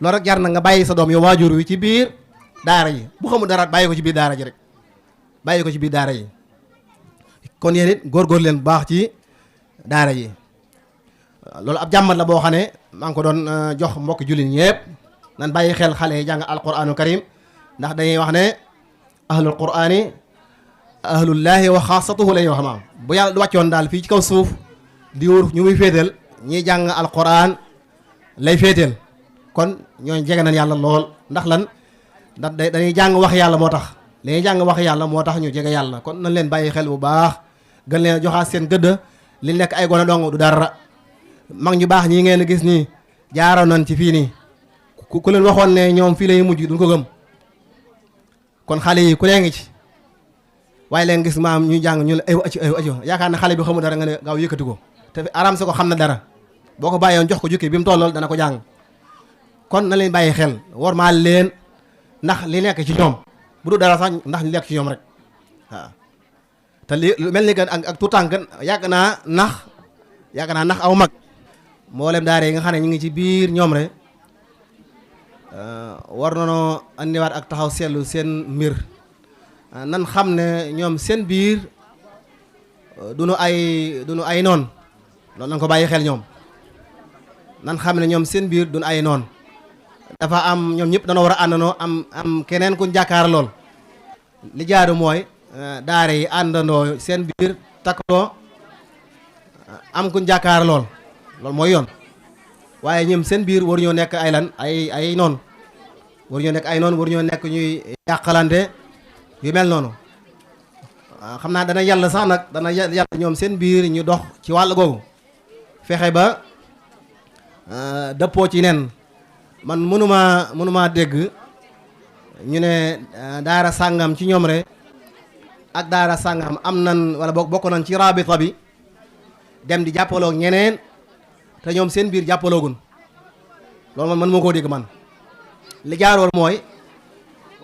loolu rek jar na nga bàyyi sa doom yow waajur wi ci biir daara ji bu xamul dara bàyyi ko ci biir daara ji rek bàyyi ko ci biir daara ji. kon yéen it góorgóor leen bu baax ci daara ji loolu ab jàmmat la boo xam ne maa ngi ko doon jox mbokk jullit ñëpp nan bàyyi xel xale yi jàng alquranu karim ndax dañuy wax ne ahlul qurani ahlullahi wa xaasatuhu la ñuy wax maam bu yàlla du wàccoon daal fii ci kaw suuf di wóor ñu muy féetal ñiy jàng alquran lay féetal kon ñooñu jege nañ yàlla lool ndax lan ndax dañuy jàng wax yàlla moo tax dañuy jàng wax yàlla moo tax ñu jege yàlla kon nañ leen bàyyi xel bu baax gën leen joxaat seen gëdd li nekk ay gone dong du dara. mag ñu baax ñii ngeen gis nii jaaroon nañ ci fii nii ku leen waxoon ne ñoom fii lay mujj duñ ko gëm kon xale yi ku lee ngi ci waaye leen gis maam ñuy jàng ñu la aywa aco yaakaar ne xale bi xamul dara nga ne gaaw yëkkati ko te aram sa ko xam na dara boo ko bàyyoon jox ko jukki bi mu tollool dana ko jàng kon na leen bàyyi xel war maa leen ndax li nekk ci ñoom bu du dara sax ndax li nekk ci ñoom rek waaw te li lu mel ni que ak tuutànk yàgg naa nax aw mag mboolem daara yi nga xam ne ñu ngi ci biir ñoom rek war nañoo andiwaat ak taxaw seetlu seen mbir nan xam ne ñoom seen biir duñu ay noon loolu nañ ko bàyyi xel ñoom nan xam ne ñoom seen biir duñu ay noon dafa am ñoom ñëpp dañoo war a àndandoo am keneen kuñ jàkkaar lool li jaadu mooy daara yi àndandoo seen biir takkatoo am kuñ jàkkaar lool loolu mooy yoon waaye ñoom seen biir waruñoo nekk ay lan ay noon waruñoo nekk ay noon waruñoo nekk ñuy yàqalante yu mel noonu xam naa dana yàlla sax nag dana yàlla ñoom seen biir ñu dox ci wàll googu fexe ba dëppoo ci nen man mënuma dégg ñu ne daara sàngam ci ñoom rek ak daara sàngam am nan wala bokk nañ ci rabita bi dem di jàppaloo ñeneen te ñoom seen biir jàppaloogun loolu man moo koo dégg man li jaaroon mooy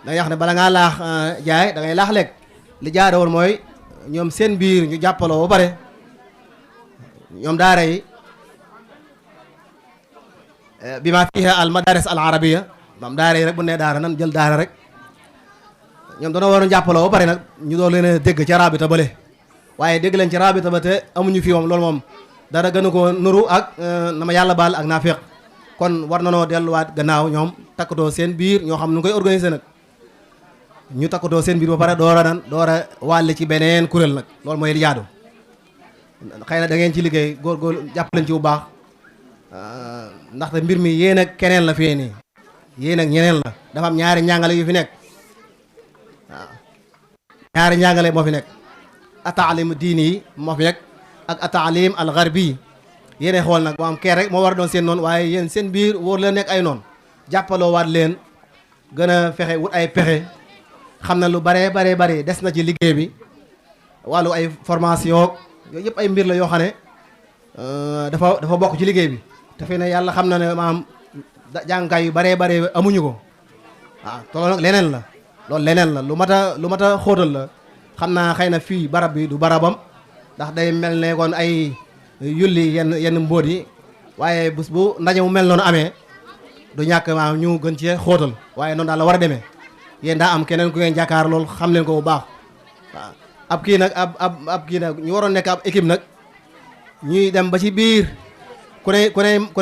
da ngay wax ne bala ngaa laax jaay da ngay laax lekk li jaaroon mooy ñoom seen biir ñu jàppaloo ba pare ñoom daara yi bi ma fiha al madaris al arabiya maam daara yi rek bu ne daara nan jël daara rek ñoom dana waroon jàppaloo ba pare nag ñu doon leen a dégg ca rabita bale waaye dégg leen ci rabita ba te amuñu fi moom loolu moom dara gënu ko nuru ak na ma yàlla baal ak naafeq kon war na noo delluwaat gannaaw ñoom takkatoo seen biir ñoo xam nu koy organiser nag ñu takkatoo seen biir ba pare door a wàll ci beneen kuréel nag loolu mooy li jaadu xëy na da ngeen ci liggéey góor jàpp leen ci bu baax ndaxte mbir mi yéen ak keneen la fii nii yéen ak ñeneen la dafa am ñaari njàngale yu fi nekk waaw ñaari njàngale moo fi nekk ataalim diini yi moo fi nekk ak ataalim al garbi yéene xool nag moo am kee rek moo war a doon seen noonu waaye yéen seen biir wóor leen nekk ay noonu jàppaloo waat leen gën a fexe wut ay pexe xam na lu bare des na ci liggéey bi wàllu ay formation yooyu yëpp ay mbir la yoo xam ne dafa bokk ci liggéey bi te fi ne yàlla xam na ne maam jàngkaay yu bare amuñu ko waaw te loolu nag leneen la loolu leneen la lu mat a xóotal la xam naa xëy na fii barab bi du barabam ndax day mel ne kon ay yulli yenn mbóot yi waaye bés bu ndaje mu mel noonu amee du ñàkk maam ñu gën ci xóotal waaye noonu daal la war a demee yéen daa am keneen ku ngeen jàkkaar lool xam leen ko bu baax waaw ab kii nag ab kii nag ñu waroon nekk ab équipe nag ñuy dem ba ci biir ku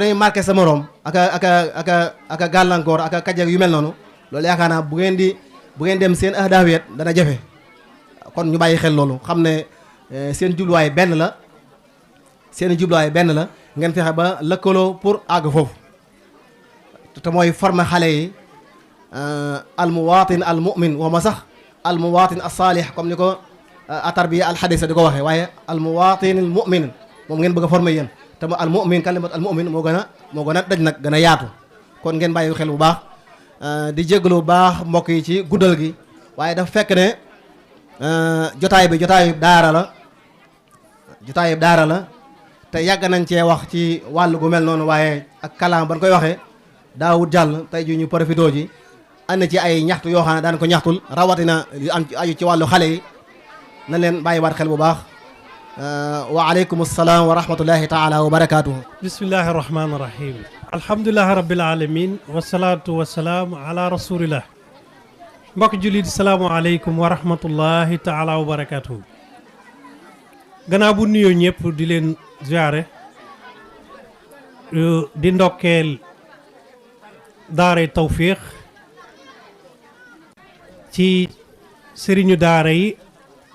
ne marqué sa morom aka gàllankoor aka kajak yu mel noonu loolu yaakaar naa bu ngeen dem seen ahdaawiyat dana jafe kon ñu bàyyi xel loolu xam ne seen jubluwaay benn la ngeen fexe ba lëkkaloo pour àgg foofu te mooy former xale yi al muwatin al mu'min wa ma sax al muwatin as salih comme ni ko atarbiya al hadisa di ko waxee waaye al muwatin al mu'min moom ngeen bëgg a former yéen te al mu'min kalimat al mu'min moo gën a daj nag gën a yaatu kon ngeen bàyyi xel bu baax di jégalu bu baax mbokk yi ci guddal gi waaye dafa fekk ne jotaay bi jotaayu daara la te yàgg nañ cee wax ci wàll gu mel noonu waaye ak kalaam ban koy waxee daawut jàll tey ji ñu profité ji ànd ci ay ñaxtu yoo xam ne daan ko ñaxtul rawatina li am aju ci wàllu xale yi na leen bàyyiwaat xel bu baax wa aleykum salaam wa rahmatullahi taala wa barakaatuhu. bismillahi rahmaani rahim. alhamdulilahi rabbil alamin wasalaatu wasalaam ala rasulillah. mbokk jullit salaamualeykum wa rahmatullahi taala wa barakaatuhu. gannaaw bu nuyoo ñëpp di leen ziare di ndokkeel daaray tawfiq ci sëriñu daara yi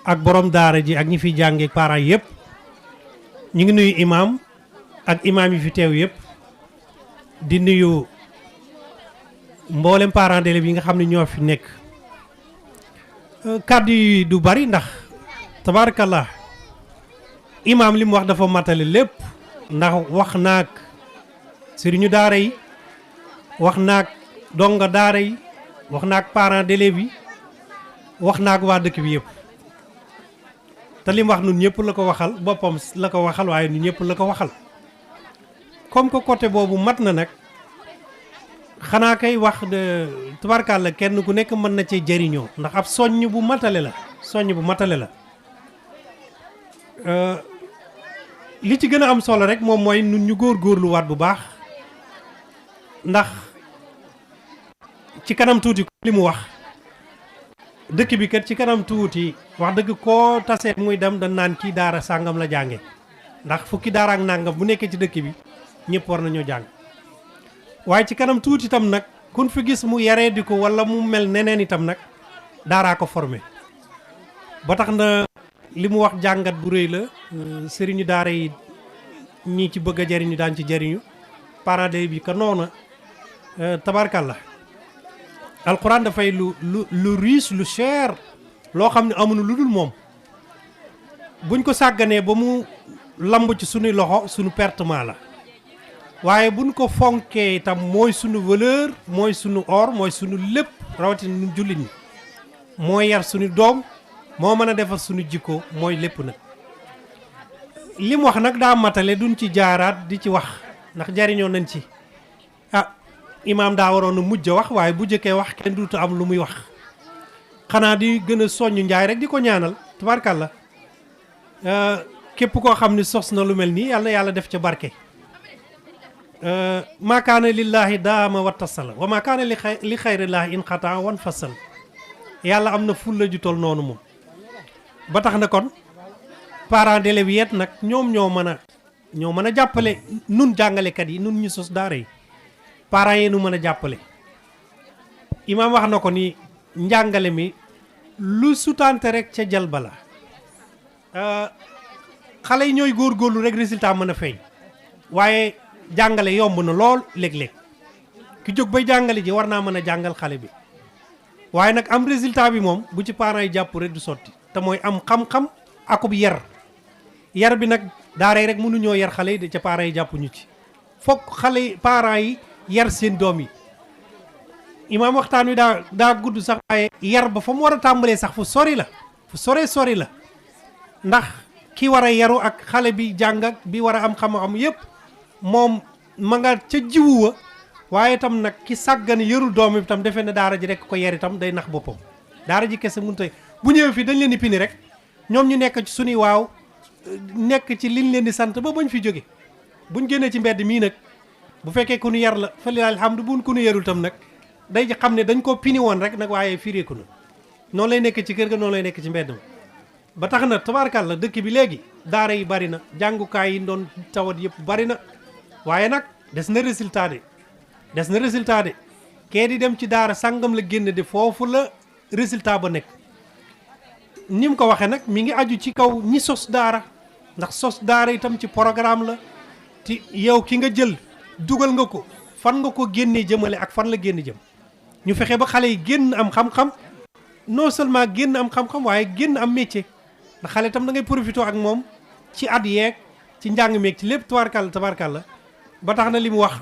ak borom daara ji ak ñi fi jàngee parents yëpp ñu ngi nuyu imam ak imam yi fi teew yëpp di nuyu mboolem parents d'élèves yi nga xam ne ñoo fi nekk kàddu yi du bari ndax tabarakallah imam li mu wax dafa matale lépp ndax wax naag sëriñu daara yi wax naag donga daara yi wax naag parents d'élèves yi wax naag waa dëkk bi yëpp te li mu wax nun ñëpp la ko waxal boppam la ko waxal waaye nun ñëpp la ko waxal comme que côté boobu mat na nag xanaa kay wax de tubarkalla kenn ku nekk mën na cee jëriñoo ndax ab soññ bu matale la li ci gën a am solo rek moom mooy nun ñu góorgóorluwaat bu baax ndax ci kanam tuuti li mu wax dëkk bi kat ci kanam tuuti wax dëgg koo tasee muy dem da naan kii daara sàngam la jànge ndax fukki daara ak nàngam bu nekkee ci dëkk bi ñëpp war nañoo jàng waaye ci kanam tuuti itam nag kun fi gis mu yaree di ko wala mu mel neneen itam nag daaraa ko formé ba tax na li mu wax jàngat bu rëy la sëriñu daara yi ñii ci bëgg a jariñu daan ci jariñu parents d'élèves bi ka noona tabarkalla alquran dafay lu riche lu cher loo xam ne amuñu lu dul moom buñ ko sàgganee ba mu lamb ci suñuy loxo suñu pertement la waaye buñ ko fonkee itam mooy suñu valeur mooy suñu or mooy suñu lépp rawatina ñu jullit ñi mooy yar suñu doom moo mën a defar suñu jikko mooy lépp nag li mu wax nag daa matale duñ ci jaaraat di ci wax ndax jariñoo nañ ci imaam daa waroon a mujj a wax waaye bu jëkkee wax kenn duutu am lu muy wax xanaa di gën a soññ njaay rek di ko ñaanal tabarkalla képp koo xam ni sos na lu mel nii yàlla na yàlla def ca barke maa kaana lillaahi daama wattasala wa maa kaana li xayrillaahi in xataa wan fasal yàlla am na fulla ju tol noonu moom ba tax na kon parents d'élèves yet nag ñoom ñoo mën a jàppale nun jàngalekat yi nun ñu sos daara yi parents yi nu mën a jàppale imaam wax na ko ni njàngale mi lu sutante rek ca jalba la xale yi ñooy góorgóorlu rek résultat mën a feeñ waaye jàngale yomb na lool léeg-léeg ki jóg bay jàngale ji war naa mën a jàngal xale bi waaye nag am résultat bi moom bu ci parents yi jàpp rek du sotti te mooy am xam-xam akub yar bi nag daaray rek mënuñoo yar xale yi de ca parents yi jàppuñu ci fokk xale yi parents yi yar seen doom yi imaam waxtaan wi daa gudd sax waaye yar ba fa mu war a tàmbalee sax fu sori la ndax ki war a yaru ak xale bi jàng ak bi war a am xam-xam yépp moom ma nga ca jiwu wa waaye itam nag ki sàggan yarul doom bi itam defe ne daara ji rek ko yar itam day nax boppam daara ji kese mënut a bu ñëwee fii dañ leen di pini rek ñoom ñu nekk ci suñuy waaw nekk ci liñ leen di sant ba bañ fi jóge buñ génnee ci mbedd mii nag bu fekkee ku nu yar la fa lillahi alhamdu buñ ku nu yarul tam nag day xam ne dañ koo pini woon rek nag waaye fireeku na noonu lay nekk ci kër ga noonu lay nekk ci mbedd ma ba tax na tabaarkalla dëkk bi léegi daara yi bari na jàngukaay yi doon tawat yëpp bari na waaye nag des na résultat de kee di dem ci daara sàngam la génn de foofu la résultat ba nekk ni mu ko waxee nag mi ngi aju ci kaw ñi sos daara ndax sos daara itam ci programme la ti yow ki nga jël dugal nga ko fan nga ko génnee jëmale ak fan la génn jëm ñu fexe ba xale yi génn am xam-xam non seulement génn am xam-xam waaye génn am métier ndax xale itam da ngay profité ak moom ci at yeeg ci njàng meeg ci lépp tabarkalla ba tax na li mu wax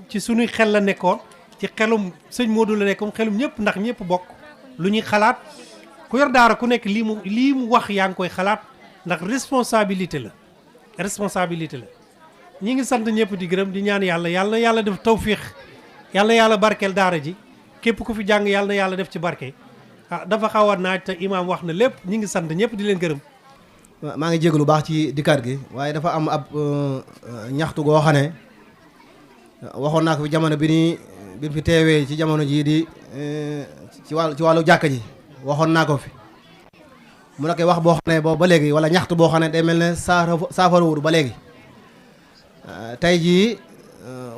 ci suñuy xel la nekkoon ci xelum sëñ Modou la nekkoon xelum ñëpp ndax ñëpp bokk lu ñuy xalaat ku yor daara ku nekk lii mu wax yaa ngi koy xalaat ndax responsabilité la ñi ngi sant ñëpp di gërëm di ñaan yàlla def tawfiix yàlla barkeel daara ji képp ku fi jàng yàlla def ci barke dafa xaw a naaj te imaam wax na lépp ñi ngi sant ñëpp di leen gërëm. maa ngi jégalu baax ci dikkaat gi waaye dafa am ab ñaxtu goo xam ne waxoon naa ko fi jamono bi fi teewee ci jamono jii di ci wàllu jàkka ji waxoon naa ko fi mu nekk wax boo xam ne boobu ba léegi wala ñaxtu boo xam ne day mel ne saafara wut ba léegi tey jii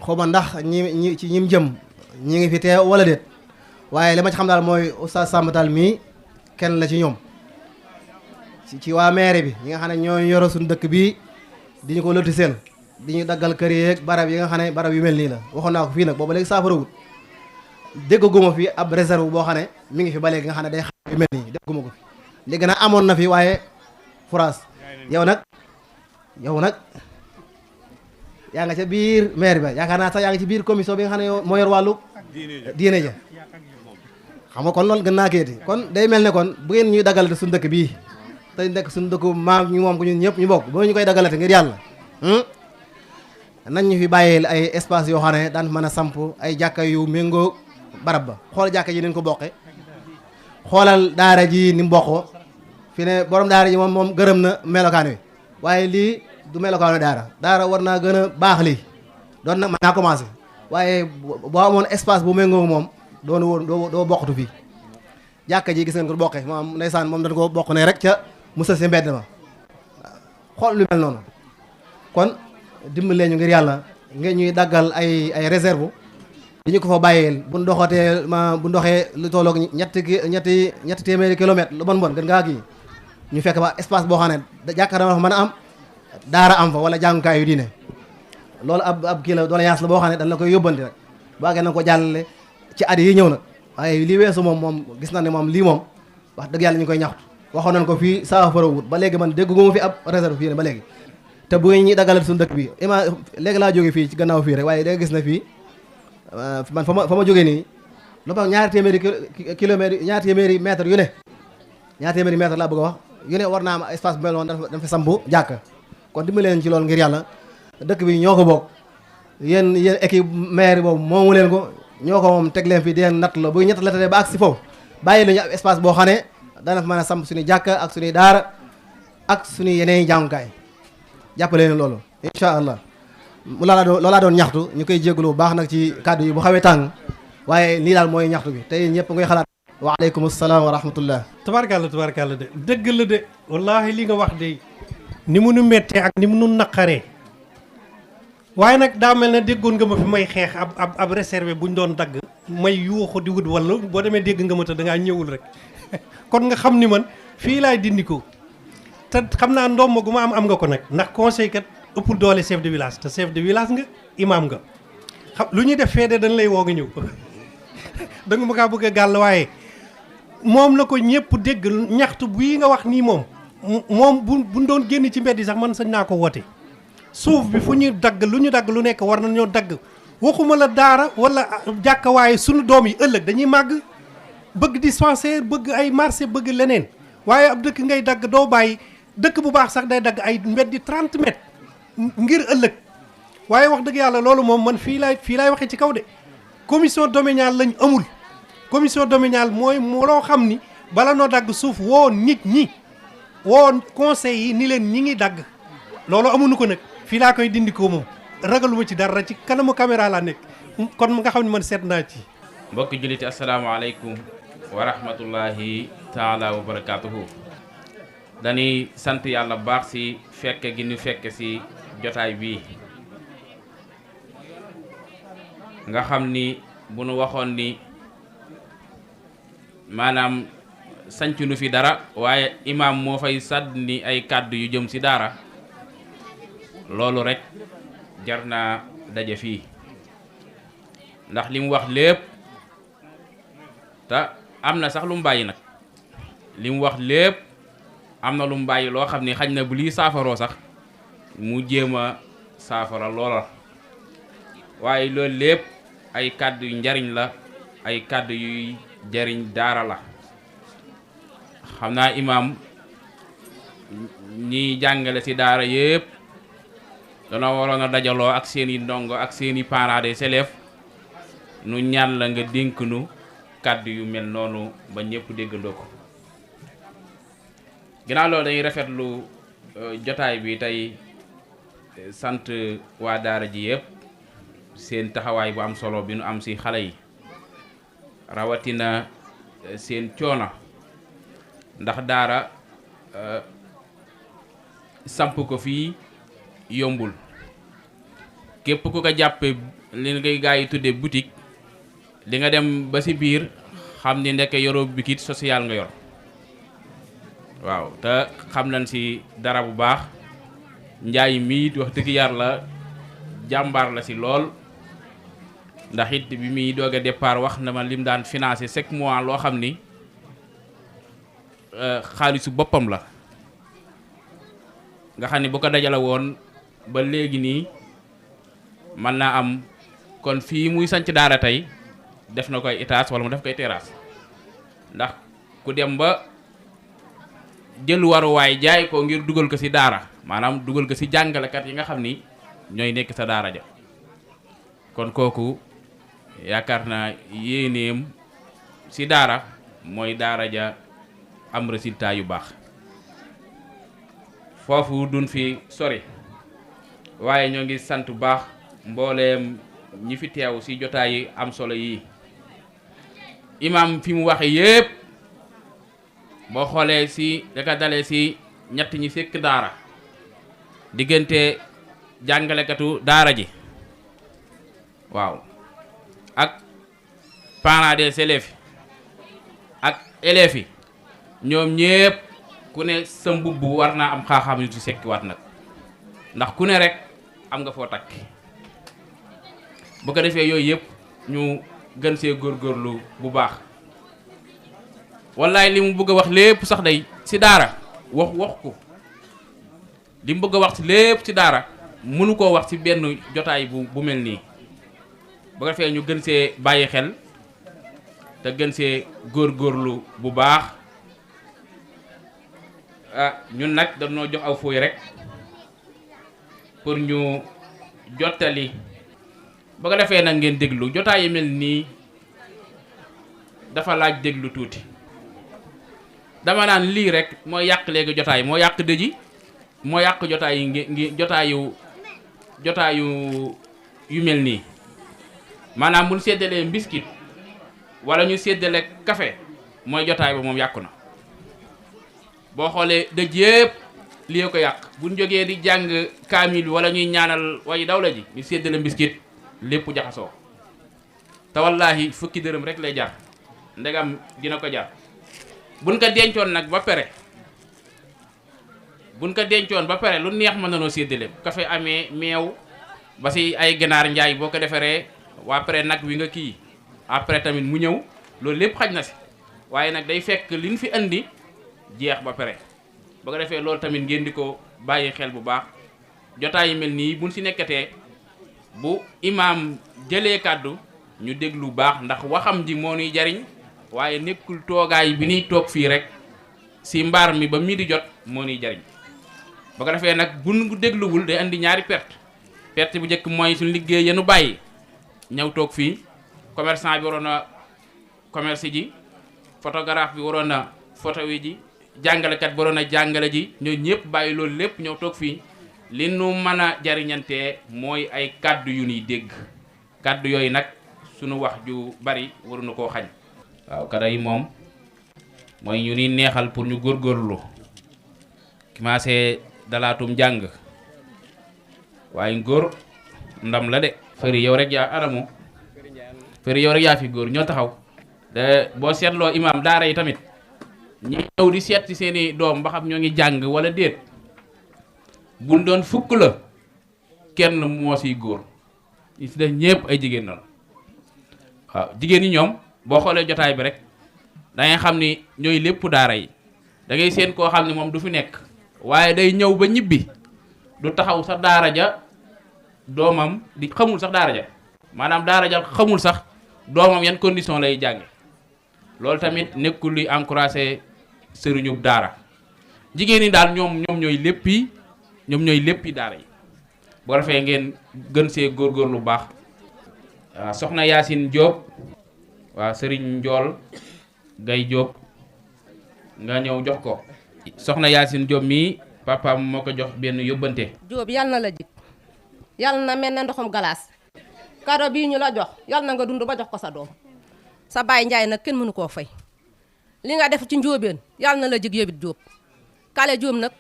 xawma ndax ñi ci ñim jëm ñi ngi fi teew wala déet waaye li ma ci xam daal mooy oustaz Samba Tall mii kenn la ci ñoom ci waa maire bi ñi nga xam ne ñoo yoro suñu dëkk bii di ñu ko lotiseel di ñu daggal kër yeeg barab yi nga xam ne barab yu mel nii la waxoon naa ko fii nag booba léegi saafara wut dégguma fi ab réserve boo xam ne mi ngi fi ba léegi nga xam ne day xam yu mel nii dégguma ko fi léegi nag amoon na fi waaye France yow nag yaa nga ca biir maire ba yaakaar naa sax yaa ngi ci biir commission bi nga xam ne moo yor wàllu diine ja xam nga kon loolu gën naa kéeti kon day mel ne kon bu ngeen ñuy dagalate suñu dëkk bii te nekk suñu dëkku maam ñu moom ko ñun ñëpp ñu bokk ba ñu koy dagalate ngir yàlla nañ ñu fi bàyyil ay espace yoo xam ne daan mën a samp ay jàkka yu méngoo barab ba xool jàkka ji ni ko bokke xoolal daara ji ni mu bokkoo fi ne borom daara ji moom gërëm na melokaan wi waaye lii du melokaanu daara war naa gën a baax lii doon na mën naa commencé waaye boo amoon espace bu méngoo moom doo bokkatu fii jàkka ji gis ngeen ko bokkee moom ndeysaan moom dañ ko bokk ne rek ca musa si mbedd ma xool lu mel noonu kon dimbalee ñu ngir yàlla ngeen ñuy daggal ay réserve di ñu ko fa bàyyeel bu ndoxee lu tolloog ñetti téeméeri kilomètre lu bon gën ngaa kii ñu fekk ba espace boo xam ne jàkka dama fa mën a am daara am fa wala jàngukaay yu diine loolu ab kii la doléance la boo xam ne dañ la koy yóbbanti rek baagee na ko jàllale ci at yi ñëw nag waaye lii weesu moom gis na ne moom lii moom wax dëgg yàlla ñu koy ñaxtu waxoon nañ ko fii saafara wut ba léegi man dégguma fi ab réserve fii ne ba léegi te bu ngeen ñi dagalal suñu dëkk bi léegi laa jóge fii ci gannaaw fii rek waaye da nga gis na fii man fa ma jógee nii lu tax ñaari téeméeri mètre yu ne ñaari téeméeri mètre laa bëgg a wax yu ne war naa am espace bu mel noonu dafa sampu jàkk kon dimbali leen ci loolu ngir yàlla dëkk bi ñoo ko bokk yéen équipe maire boobu moomu leen ko ñoo ko moom teg leen fi di leen natt la bu ñett la tadee ba ak si foofu bàyyi lu ñu ab espace boo xam ne dana fa mën a samp suñuy jàkka ak suñuy daara ak suñuy yeneen jàngukaay jàppale leen loolu incha allah loolaa doon ñaxtu ñu koy jégalu bu baax nag ci kàddu yi bu xawee tàng waaye lii daal mooy ñaxtu bi tey ñëpp ngoy xalaat waaleykum salaam wa rahmatullah tubaarkàlla de dëgg la de wallaahi li nga wax de ni mu nu mettee ak ni mu nu naqaree waaye nag daa mel ne déggoon nga ma fi may xeex ab réservé buñ doon dagg may yuuxu di wut wala boo demee dégg nga ma te dangaa ñëwul rek kon nga xam ni man fii laay dindi ko te xam naa ndomb gu ma am nga ko nag ndax conseil kat ëppul doole chef de village te chef de village nga imam nga xam lu ñuy def feede dañ lay woo nga ñëw da nga ma kaa bëgg a gàll waaye moom la ko ñëpp dégg ñaxtu bii nga wax nii moom buñ doon génn ci mbedd yi sax man sañ naa ko woote suuf bi fu ñuy dagg lu ñu dagg lu nekk war nañoo dagg waxuma la daara wala jàkka waaye sunu doom yi ëllëg dañuy màgg bëgg dispensaire bëgg ay marché bëgg leneen waaye ab dëkk ngay dagg doo bàyyi dëkk bu baax sax day dagg ay mbedd 30 mètres ngir ëllëg waaye wax dëgg yàlla loolu moom man fii laay waxee ci kaw de commission domaniale lañ amul commission domaniale mooy moo loo xam ni bala noo dagg suuf woo nit ñi woo conseil yi ni leen ñi ngi dagg loolu amuñu ko nag fii laa koy dindi ko moom ragaluma ci dara ci kanamu caméra laa nekk kon nga xam ne man seet naa ci. mbokki julliti asalaamaaleykum wa rahmatullahi taala wa barakaatuhu. dañuy sant yàlla bu baax si fekke gi ñu fekke si jotaay bii nga xam ni bu nu waxoon ni maanaam sanc nu fi dara waaye imaam moo fay sànni ay kàddu yu jëm si daara loolu rek jar naa daje fii ndax li mu wax lépp te am na sax lu mu bàyyi nag li mu wax lépp am na lu mu bàyyi loo xam ne xañ na bu lii saafaroo sax mu jéem a saafara loola waaye loolu lépp ay kàddu yu njariñ la ay kàddu yuy jariñ daara la xam naa imaam ñiy jàngale ci daara yépp dana waroon a dajaloo ak seeni ndongo ak seeni parents des élèves nu ñaan la nga dénk nu kàddu yu mel noonu ba ñëpp déggandoo ko ginnaaw loolu dañuy rafetlu jotaay bi tey sant waa daara ji yëpp seen taxawaay bu am solo bi nu am ci xale yi rawatina seen coono ndax daara samp ko fii yombul képp ku ko jàppe li ngay gaa yi tudde boutique di nga dem ba ci biir xam ni ndekk yoroo bikit social nga yor waaw te xam nañ ci dara bu baax njaay mi wax dëgg yàlla jàmbaar la ci lool ndax it bi muy doog a départ wax na ma lim daan financé chaque mois loo xam ni xaalisu boppam la nga xam ni bu ko dajale woon ba léegi nii mën naa am kon fii muy sanc daara tey def na koy étage wala mu def koy terrasse ndax ku dem ba jël waruwaay jaay ko ngir dugal ko ci daara maanaam dugal ko ci jàngalekat yi nga xam ni ñooy nekk sa daara ja kon kooku yaakaar naa yéeneem ci daara mooy daara ja am résultat yu baax foofu duñ fi sori waaye ñoo ngi sant bu baax mbooleem ñi fi teew ci jotaay yi am solo yi imam fi mu waxe yépp boo xoolee ci daka dalee ci ñett ñi sekk daara diggante jàngalekatu daara ji waaw ak parents des élèves ak élèves yi ñoom ñépp ku ne sa mbubb war naa am xaaxaam yu ci sekki waat nag ndax ku ne rek am nga foo takk bu ko defee yooyu yëpp ñu gën see góorgóorlu bu baax wallaay li mu bëgg a wax lépp sax day ci daara wax ko li mu bëgg a wax ci lépp ci daara mënu koo wax ci benn jotaay bu mel nii bu ko defee ñu gën see bàyyi xel te gën see góorgóorlu bu baax ñun nag dañoo jox aw fooy rek pour ñu jottali ba ko defee nag ngeen déglu jotaay yi mel nii dafa laaj déglu tuuti dama naan lii rek moo yàq léegi jotaay moo yàq dëji moo yàq jotaay yi ngi jotaayu yu mel nii maanaam bu ñu séddalee mbiskit wala ñu séddale café mooy jotaay ba moom yàqu na boo xoolee dëj yépp lii ko yàq bu ñu jógee di jàng kaamil wala ñuy ñaanal way dawla ji ñu séddale mbiskit lépp jaxasoo te wallaahi fukki dërëm rek lay jar ndegam dina ko jar buñ ko dencoon nag ba pare lu neex mën nanoo séddale bu café amee meew ba si ay ganaar njaay boo ko defaree waa pare nag wi nga kii après tamit mu ñëw loolu lépp xaj na si waaye nag day fekk liñ fi andi jeex ba pare ba ko defee loolu tamit ngeen di ko bàyyi xel bu baax jotaay yi mel nii buñ si nekkatee bu imaam jëlee kàddu ñu déglu baax ndax waxam ji moo nuy jariñ waaye nekkul toogaay bi nuy toog fii rek si mbaar mi ba mii di jot moo nuy jariñ ba ko defee nag buñ dégluwul day andi ñaari perte bu njëkk mooy suñu liggéey yenu bàyyi ñëw toog fii commerçant bi waroon a commerce ji photographe bi waroon a photo wi ji jàngalekat bi waroon a jàngale ji ñoo ñëpp bàyyi loolu lépp ñëw toog fii li nu mën a jariñantee mooy ay kàddu yu nuy dégg kàddu yooyu nag sunu wax ju bari waruñu koo xañ waaw kada yi moom mooy ñu ni neexal pour ñu góorgóorlu commencé dalaatum jàng waaye ngóor ndam la de fëri yow rek yaa adamu fëri yow rek yaa fi góor ñoo taxaw de boo seetloo imaam daara yi tamit ñi ñëw di seet ci seeni doom ba xam ñoo ngi jàng wala déet buñ doon fukk la kenn moo siy góor ñi si def ñépp ay jigéen la waaw jigéen ñi ñoom boo xoolee jotaay bi rek da ngay xam ni ñooy lépp daara yi da ngay seen koo xam ne moom du fi nekk waaye day ñëw ba ñibbi du taxaw sax daara ja doomam di xamul sax daara ja maanaam daara ja xamul sax doomam yan condition lay jànge loolu tamit nekkul luy encouragé sëriñub daara jigéen ñi daal ñoom ñooy léppi daara yi boo defee ngeen gën see góorgóorlu lu baax waaw soxna Yacine Diop waaw sëriñ Njool Gay Diop nga ñëw jox ko soxna Yacine Diop mii papaam moo ko jox benn yóbbante. Diop yal na la jig yal na mel ne ndoxum galaas kado bii ñu la jox yal na nga dund ba jox ko sa doom sa baay Njaay nag kenn mënu koo fay li nga def ci njóobeen yal na la jig yóbbit Diop kale Diop nag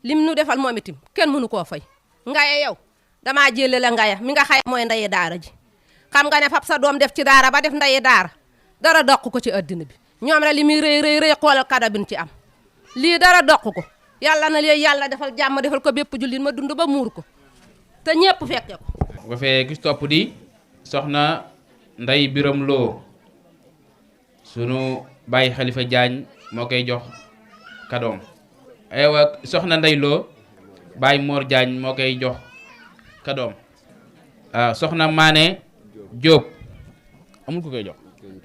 lim nu defal moom itam kenn mënu koo fay ngaye yow damaa jële la ngaye mi nga xay mooy ndayi daara ji xam nga ne fab sa doom def ci daara ba def ndayi daara dara doq ko ci addina bi ñoom rek li muy rëy xoolal kado bin ci am lii dara doq ko yàlla na leen yàlla defal jàmm defal ko bépp jullit ma dund ba muur ko te ñépp fekke ko bu fee gis topp di soxna Ndey Biram Lo sunu bàyyi Xalifa Jaañ moo koy jox kadoom aywa soxna Ndey Lo bàyyi Moor Jaañ moo koy jox kadoom waaw soxna Maane Jóob amul ko koy jox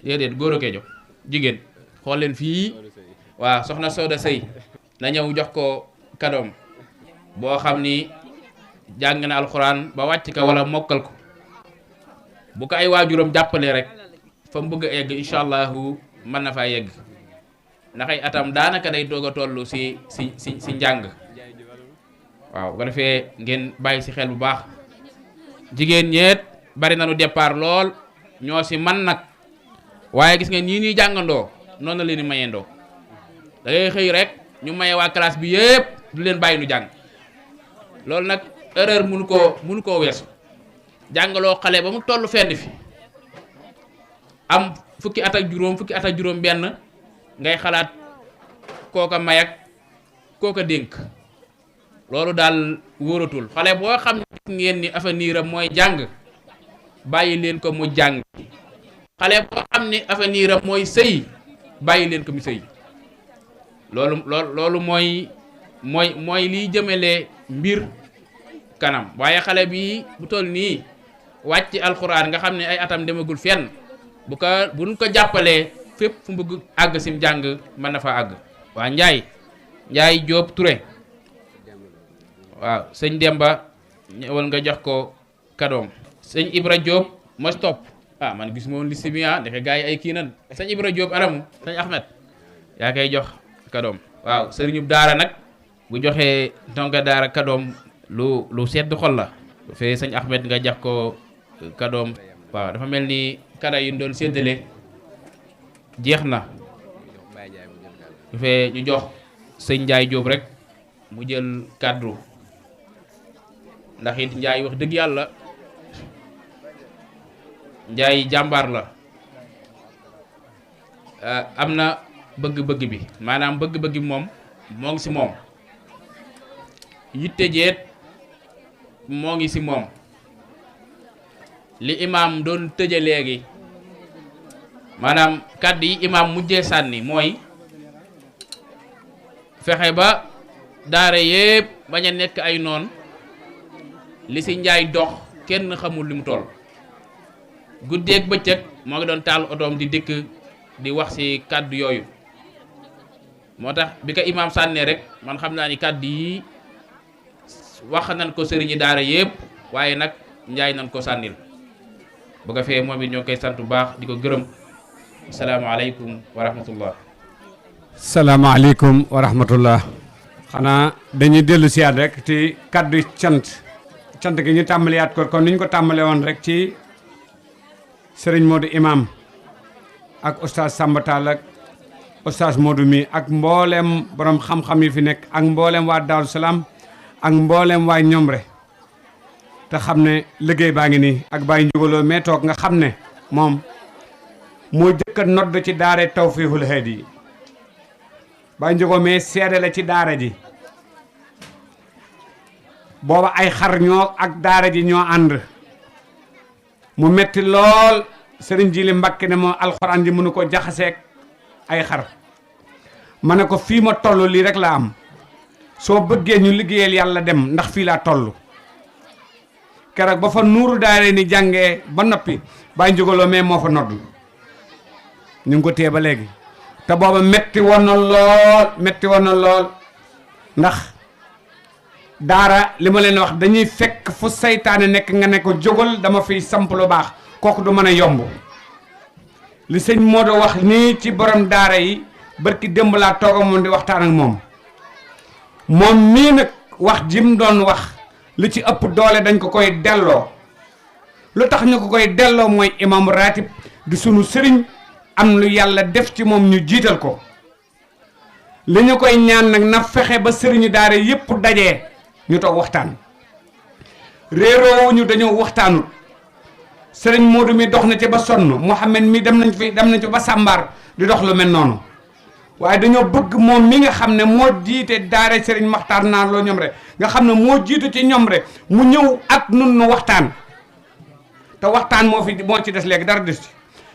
déedéet góor a koy jox jigéen xool leen fii waaw soxna Sooda Sëy na ñëw jox ko kadoom boo xam ni jàng na alxuraan ba wàcc ka wala mokkal ko bu ko ay waajuram jàppale rek fa mu bëgg a egg incha allahu mën na faa yegg ndax ay atam daanaka day doog a toll si njàng waaw bu defee ngeen bàyyi si xel bu baax jigéen ñeet bari nañu départ lool ñoo si man nag waaye gis nga ñii ñuy jàngandoo noonu la leen di mayendoo da ngay xëy rek ñu maye waa classe bi yëpp du leen bàyyi nu jàng loolu nag erreur mënu koo weesu jàngaloo xale ba mu toll fenn fi am fukki at ak juróom benn ngay xalaat kooka may ak kooka dénk loolu daal wóoratul xale boo xam ne gis ngeen ni avenir am mooy jàng bàyyi leen ko mu jàng xale boo xam ne avenir am mooy sëy bàyyi leen ko mu sëy loolu mooy liy jëmale mbir kanam waaye xale bi bu toll nii wàcc alxuraan nga xam ne ay atam demagul fenn buñ ko jàppalee fépp fu mu bëgg àgg sim jàng mën na fa àgg waa Njaay Jóob Ture waaw sëñ Demba ñëwal nga jox ko kadoom sëñ Ibra Jóob mos topp man gis moom liste bi defe gaa yi ay kii nan sëñ Ibra Jóob aramu sëñ Ahmed yaa koy jox kadoom waaw sëriñub daara nag bu joxee ndonga daara kadoom lu sedd xol la bu fee sëñ Ahmed nga jox ko kadoom waaw dafa mel ni kada yu ñu doon séddale jeex na bu fee ñu jox sëñ Njaay Jóob rek mu jël kàddu ndax it Njaay wax dëgg yàlla Njaay jàmbaar la am na bëgg-bëgg bi maanaam bëgg-bëgg bi moom moo ngi si moom yitte jeet moo ngi si moom li imaam doon tëje léegi maanaam kàddu yi imaam mujjee sànni mooy fexe ba daara yépp bañ a nekk ay noon li si Njaay dox kenn xamul li mu toll guddeeg bëccëg moo ngi doon taal otoom di dikk di wax si kàddu yooyu moo tax bi ko imaam sànnee rek man xam naa ni kàddu yi wax nañ ko sëriñi daara yépp waaye nag Njaay nañ ko sànnil bu ko fee moom it ñoo koy sant bu baax di ko gërëm asalaamaaleykum wa rahmatullah salaamaaleykum wa rahmatullah xanaa dañuy dellu siyaat rek ci kaddu cant gi ñu tàmbaliyaat ko kon ni ñu ko tàmbale woon rek ci sëriñ Modou imam ak oustaz Samba Tall ak oustaz Modou mi ak mboolem borom xam-xam yi fi nekk ak mboolem waa Daaru Salaam ak mboolem waa Ñomre te xam ne liggéey baa ngi nii ak Baye Njugaloo mee toog nga xam ne moom moo jëkk a nodd ci daara Tawfihul Hadi yi Baye Njugo mee seede la ci daara ji booba ay xar ñoo ak daara ji ñoo ànd mu metti lool sëriñ Jili Mbàkke ne moo alxuraan ji mënu ko jaxaseek ay xar ma ne ko fii ma toll lii rek la am soo bëggee ñu liggéeyal yàlla dem ndax fii laa toll keroog ba fa nuuru daare ni jàngee ba noppi bàyyi njugaloo mais moo fa nodd ñu ngi ko téye ba léegi te booba metti woon na lool ndax daara li ma leen wax dañuy fekk fu saytaane nekk nga ne ko jógal dama fiy samp lu baax kooku du mën a yomb li sëñ Modou wax nii ci borom daara yi barki démb laa tooga moom di waxtaan ak moom mii nag wax jim doon wax li ci ëpp doole dañ ko koy delloo lu tax ñu ko koy delloo mooy imam ratib di sunu sëriñ am lu yàlla def ci moom ñu jiital ko li ñu koy ñaan nag na fexe ba sëriñu daara yépp dajee ñu toog waxtaan réeroowuñu dañoo waxtaanut sëriñ Modou mi dox na ci ba sonn Mouhamed mi dem nañ fi ba Sàmbaar di dox lu mel noonu waaye dañoo bëgg moom mi nga xam ne moo jiite daara sëriñ Maxtaar Naar Lo ñoom rek nga xam ne moo jiitu ci ñoom rek mu ñëw ak nun nu waxtaan te waxtaan moo ci des léegi dara des ci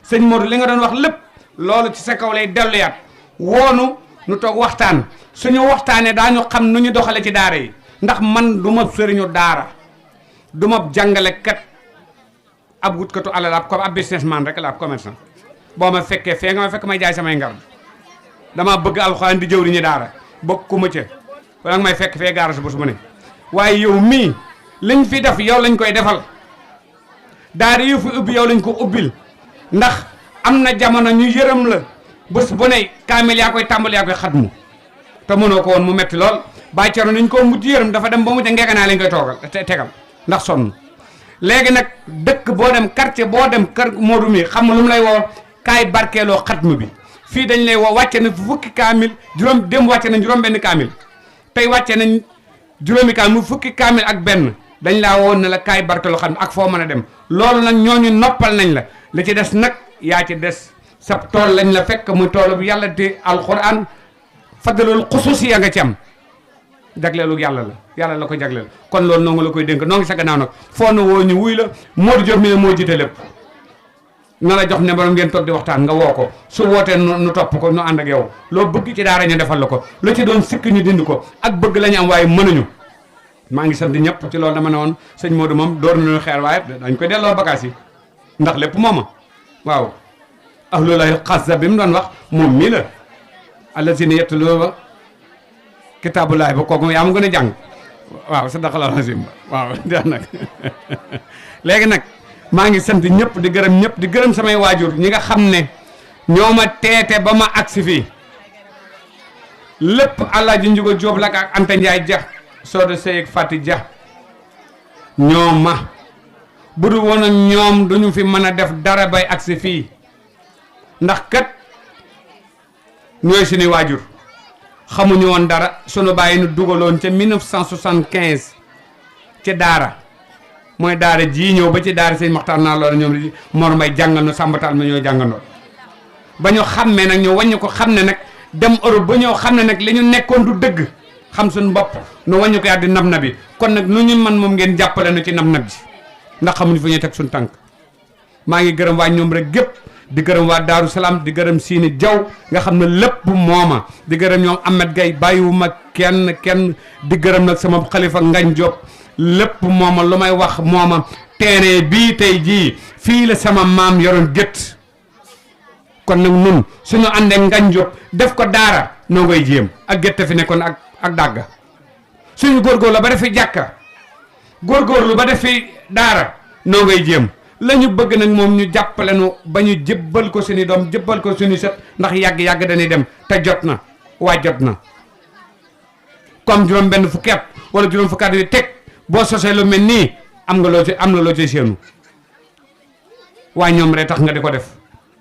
sëñ Modou li nga doon wax lépp loolu ci sa kaw lay delluyaat woonu nu toog waxtaan suñu waxtaanee daañu xam nu ñu doxale ci daara yi ndax man du ma sëriñu daara du ma jàngalekat ab wutkatu alal ab businessman rek la ab commerçant boo ma fekkee fee nga ma fekk may jaay samay ngar dama bëgg alxuraan di jëwriñu daara bokkuma ca wala nga may fekk fee gaara su bés bu ne waaye yow mii liñ fi def yow lañ koy defal daara yu fi ubbi yow lañ ko ubbil ndax am na jamono ñu yërëm la bés bu ne kaamil yaa koy tàmbali yaa koy xatmu te mënoo ko woon mu metti lool bàyyi cero nañ ko mujj yërëm dafa dem ba mu ca ngeeganaa lañ koy toogal tegal ndax sonn léegi nag dëkk boo dem quartier boo dem kër Modou mi xam nga lu mu lay woo kaay barkeeloo xatmu bi fii dañ lay woo wàcce na fukki kaamil dem wàcce nañ juróom benn kaamil tey wàcce nañ juróomi kaamil fukki kaamil ak benn dañ laa woon ne la kaay barkeeloo xatmu ak foo mën a dem loolu nag ñooñu noppal nañ la li ci des nag yaa ci des sab tool lañ la fekk muy toolu bi yàlla di alquran fadalul xususi ya nga ci am jagleelu yàlla la ko jagleel kon loolu noo ngi la koy dénk noo ngi sa gannaaw nag foo na woo ñu wuy la Modou Diop mi ne moo jiite lépp na la jox numéro ngeen toog di waxtaan nga woo ko su wootee nu topp ko nu ànd ak yow loo bëgg ci daara ñu defal la ko lu ci doon sikk ñu dindi ko ak bëgg la ñu am waaye mënuñu maa ngi sant ñëpp ci loolu dama ne woon sëñ Modou moom door nañu xeer waaye dañ koy delloo bagages yi ndax lépp mooma waaw ahlulahi xasa bi mu doon wax moom mii la allazina yatluna kitaabulaay ba kooku yaa ma gën a jàng waaw sadaqallaahu aziim waaw def nag léegi nag maa ngi sant ñëpp di gërëm samay waajur ñi nga xam ne ñoo ma teete ba ma agsi fii lépp Alaaji Njugo Jóob la ak Anta Njaay ja Sooda Sey ak Fati ja ñoom ma bu du woon ak ñoom duñu fi mën a def dara bay agsi fii ndax kat ñooy suñuy waajur xamuñu woon dara sunu bàyyi nu dugaloon ca 1975 ci daara mooy daara jii ñëw ba ci daara sëñ Maxtaar Naar Lo ñoom Mor Mbay jàngal nu sàmbatal ma ñoo jàngandoo ba ñu xammee nag ñu wàññi ko xam ne nag dem Europe ba ñëw xam ne nag li ñu nekkoon du dëgg xam suñu bopp nu wàññi ko yàddi nab na bi kon nag nu ñu man moom ngeen jàppale nu ci nab nab ji ndax xamuñu fu ñuy teg suñu tànk maa ngi gërëm waa ñoom rek gépp di gërëm waa Daaru Salaam di gërëm Siini Jaw nga xam ne lépp mooma di gërëm ñoom Ahmed Gaye bàyyiwuma kenn di gërëm nag sama xalifa Ngañ Diop lépp mooma lu may wax mooma terrain bii tey jii fii la sama maam yoroon gétt kon nag nun suñu àndee Ngañ Diop def ko daara noo ngay jéem ak gétt fi nekkoon ak dàgga suñu góorgóorlu ba def fi jàkka góorgóorlu ba def fi daara noo ngay jéem la ñu bëgg nag moom ñu jàppale nu ba ñu jébbal ko suñu doom jébbal ko suñu set ndax yàgg-yàgg dañuy dem te jot na waa jot na comme juróom benn fukki at wala juróom fukki at yu teg boo sosee lu mel nii am na loo ci séenu waa ñoom rek tax nga di ko def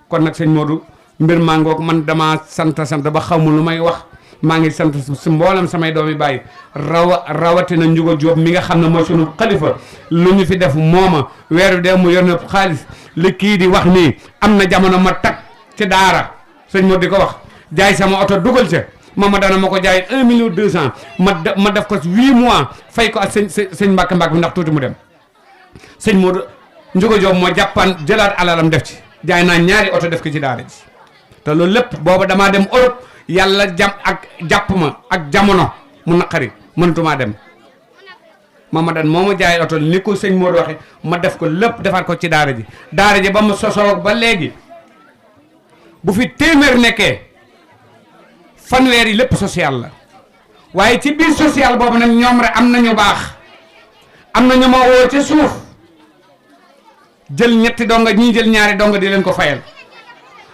kon nag sëñ Modou mbir maa ngoog man dama sant ba xamul lu may wax maa ngi sant si mboolem samay doom yi bàyyi rawatina Njugo Jóob mi nga xam ne mooy sunu xalifa lu ñu fi def mooma weeru dee mu yor na xaalis li kii di wax nii am na jamono ma tag ci daara sëñ Modou di ko wax jaay sama oto dugal ca ma dana ma ko jaay 1 million 200 ma def ko 8 mois fay ko ak sëñ Mbàkke bi ndax tuuti mu dem sëñ Modou Njugo Jóob moo jàppaan jëlaat alalam def ci jaay naa ñaari oto def ko ci daara ji te loolu lépp booba damaa dem Europe yàlla jàpp ma ak jamono mu naqari mënatumaa dem Mamadan moo ma jaay oto ni ko sëñ Modou waxe ma def ko lépp defaat ko ci daara ji ba mu sosoo ba léegi bu fi téeméer nekkee fanweer yi lépp social la waaye ci biir social boobu nag ñoom rek am nañu baax am na ñu ma woo ca suuf jël ñetti donga ñii jël ñaari donga di leen ko fayal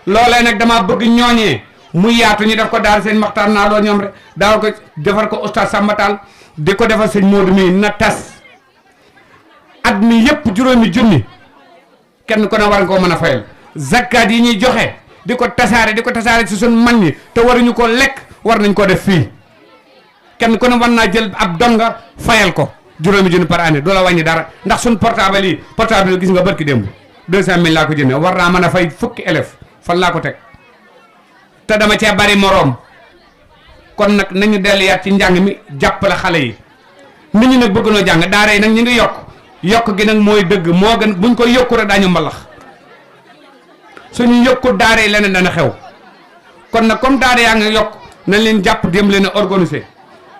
loolee nag dama bëgg ñooñee muy yaatu ñu def ko daal seen maxtaan naa loo ñoom rek daal ko defar ko oustaz Sambatal di ko defal sëñ Modou mi na tas at mi yëpp juróomi junni kenn ko ne war nga koo mën a fayal zakkaat yi ñuy joxe di ko tasaare ci suñ mag ñi te waruñu ko lekk war nañ ko def fii kenn ku ne war naa jël ab donga fayal ko juróomi junni par année du la wàññi dara ndax suñ portable yi gis nga barki démb 200 000 laa ko jëndee war naa mën a fay fukki élèves fan laa ko teg te dama cee bari moroom kon nag nañu delluwaat ci njàng mi jàppale xale yi nit ñi nag bëgg noo jàng daara yi nag ñu ngi yokk gi nag mooy dëgg moo gën buñ ko yokku rek daañu mbalax suñu yokku daara yi leneen dana xew kon nag comme daara yaa ngi yokk nañ leen jàpp dem leen a organiser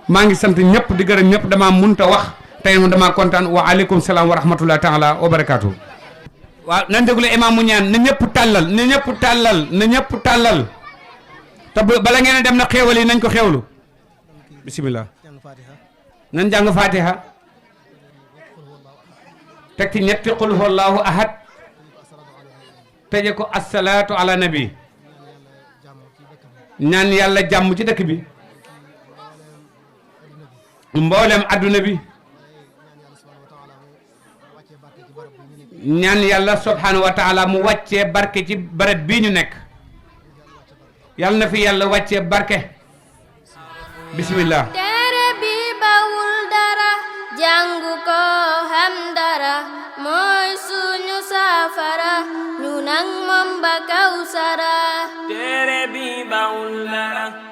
maa ngi sant ñëpp di gërëm ñëpp damaa munta wax tey moom damaa kontaan wa aleykum salaam wa rahmatullahi taala wa barakaatu. waaw nañ déglu imaam mu ñaan na ñëpp tàllal te bala ngeen a dem na xéewal yi nañ ko xéewlu bisimilah nañ jàng fatiha teg ci ñetti qul huwallahu ahad tëje ko assalaatu ala nabi ñaan yàlla jàmm ci dëkk bi mboolem adduna bi ñaan yàlla subhanahu wa taala mu wàccee barke ci barab bii ñu nekk yàlla na fi yàlla wàccee barke bismillah téere bi bawul dara jàngu ko xam dara mooy suñu saafara ñu nang moom ba kaw sara téere bi bawul dara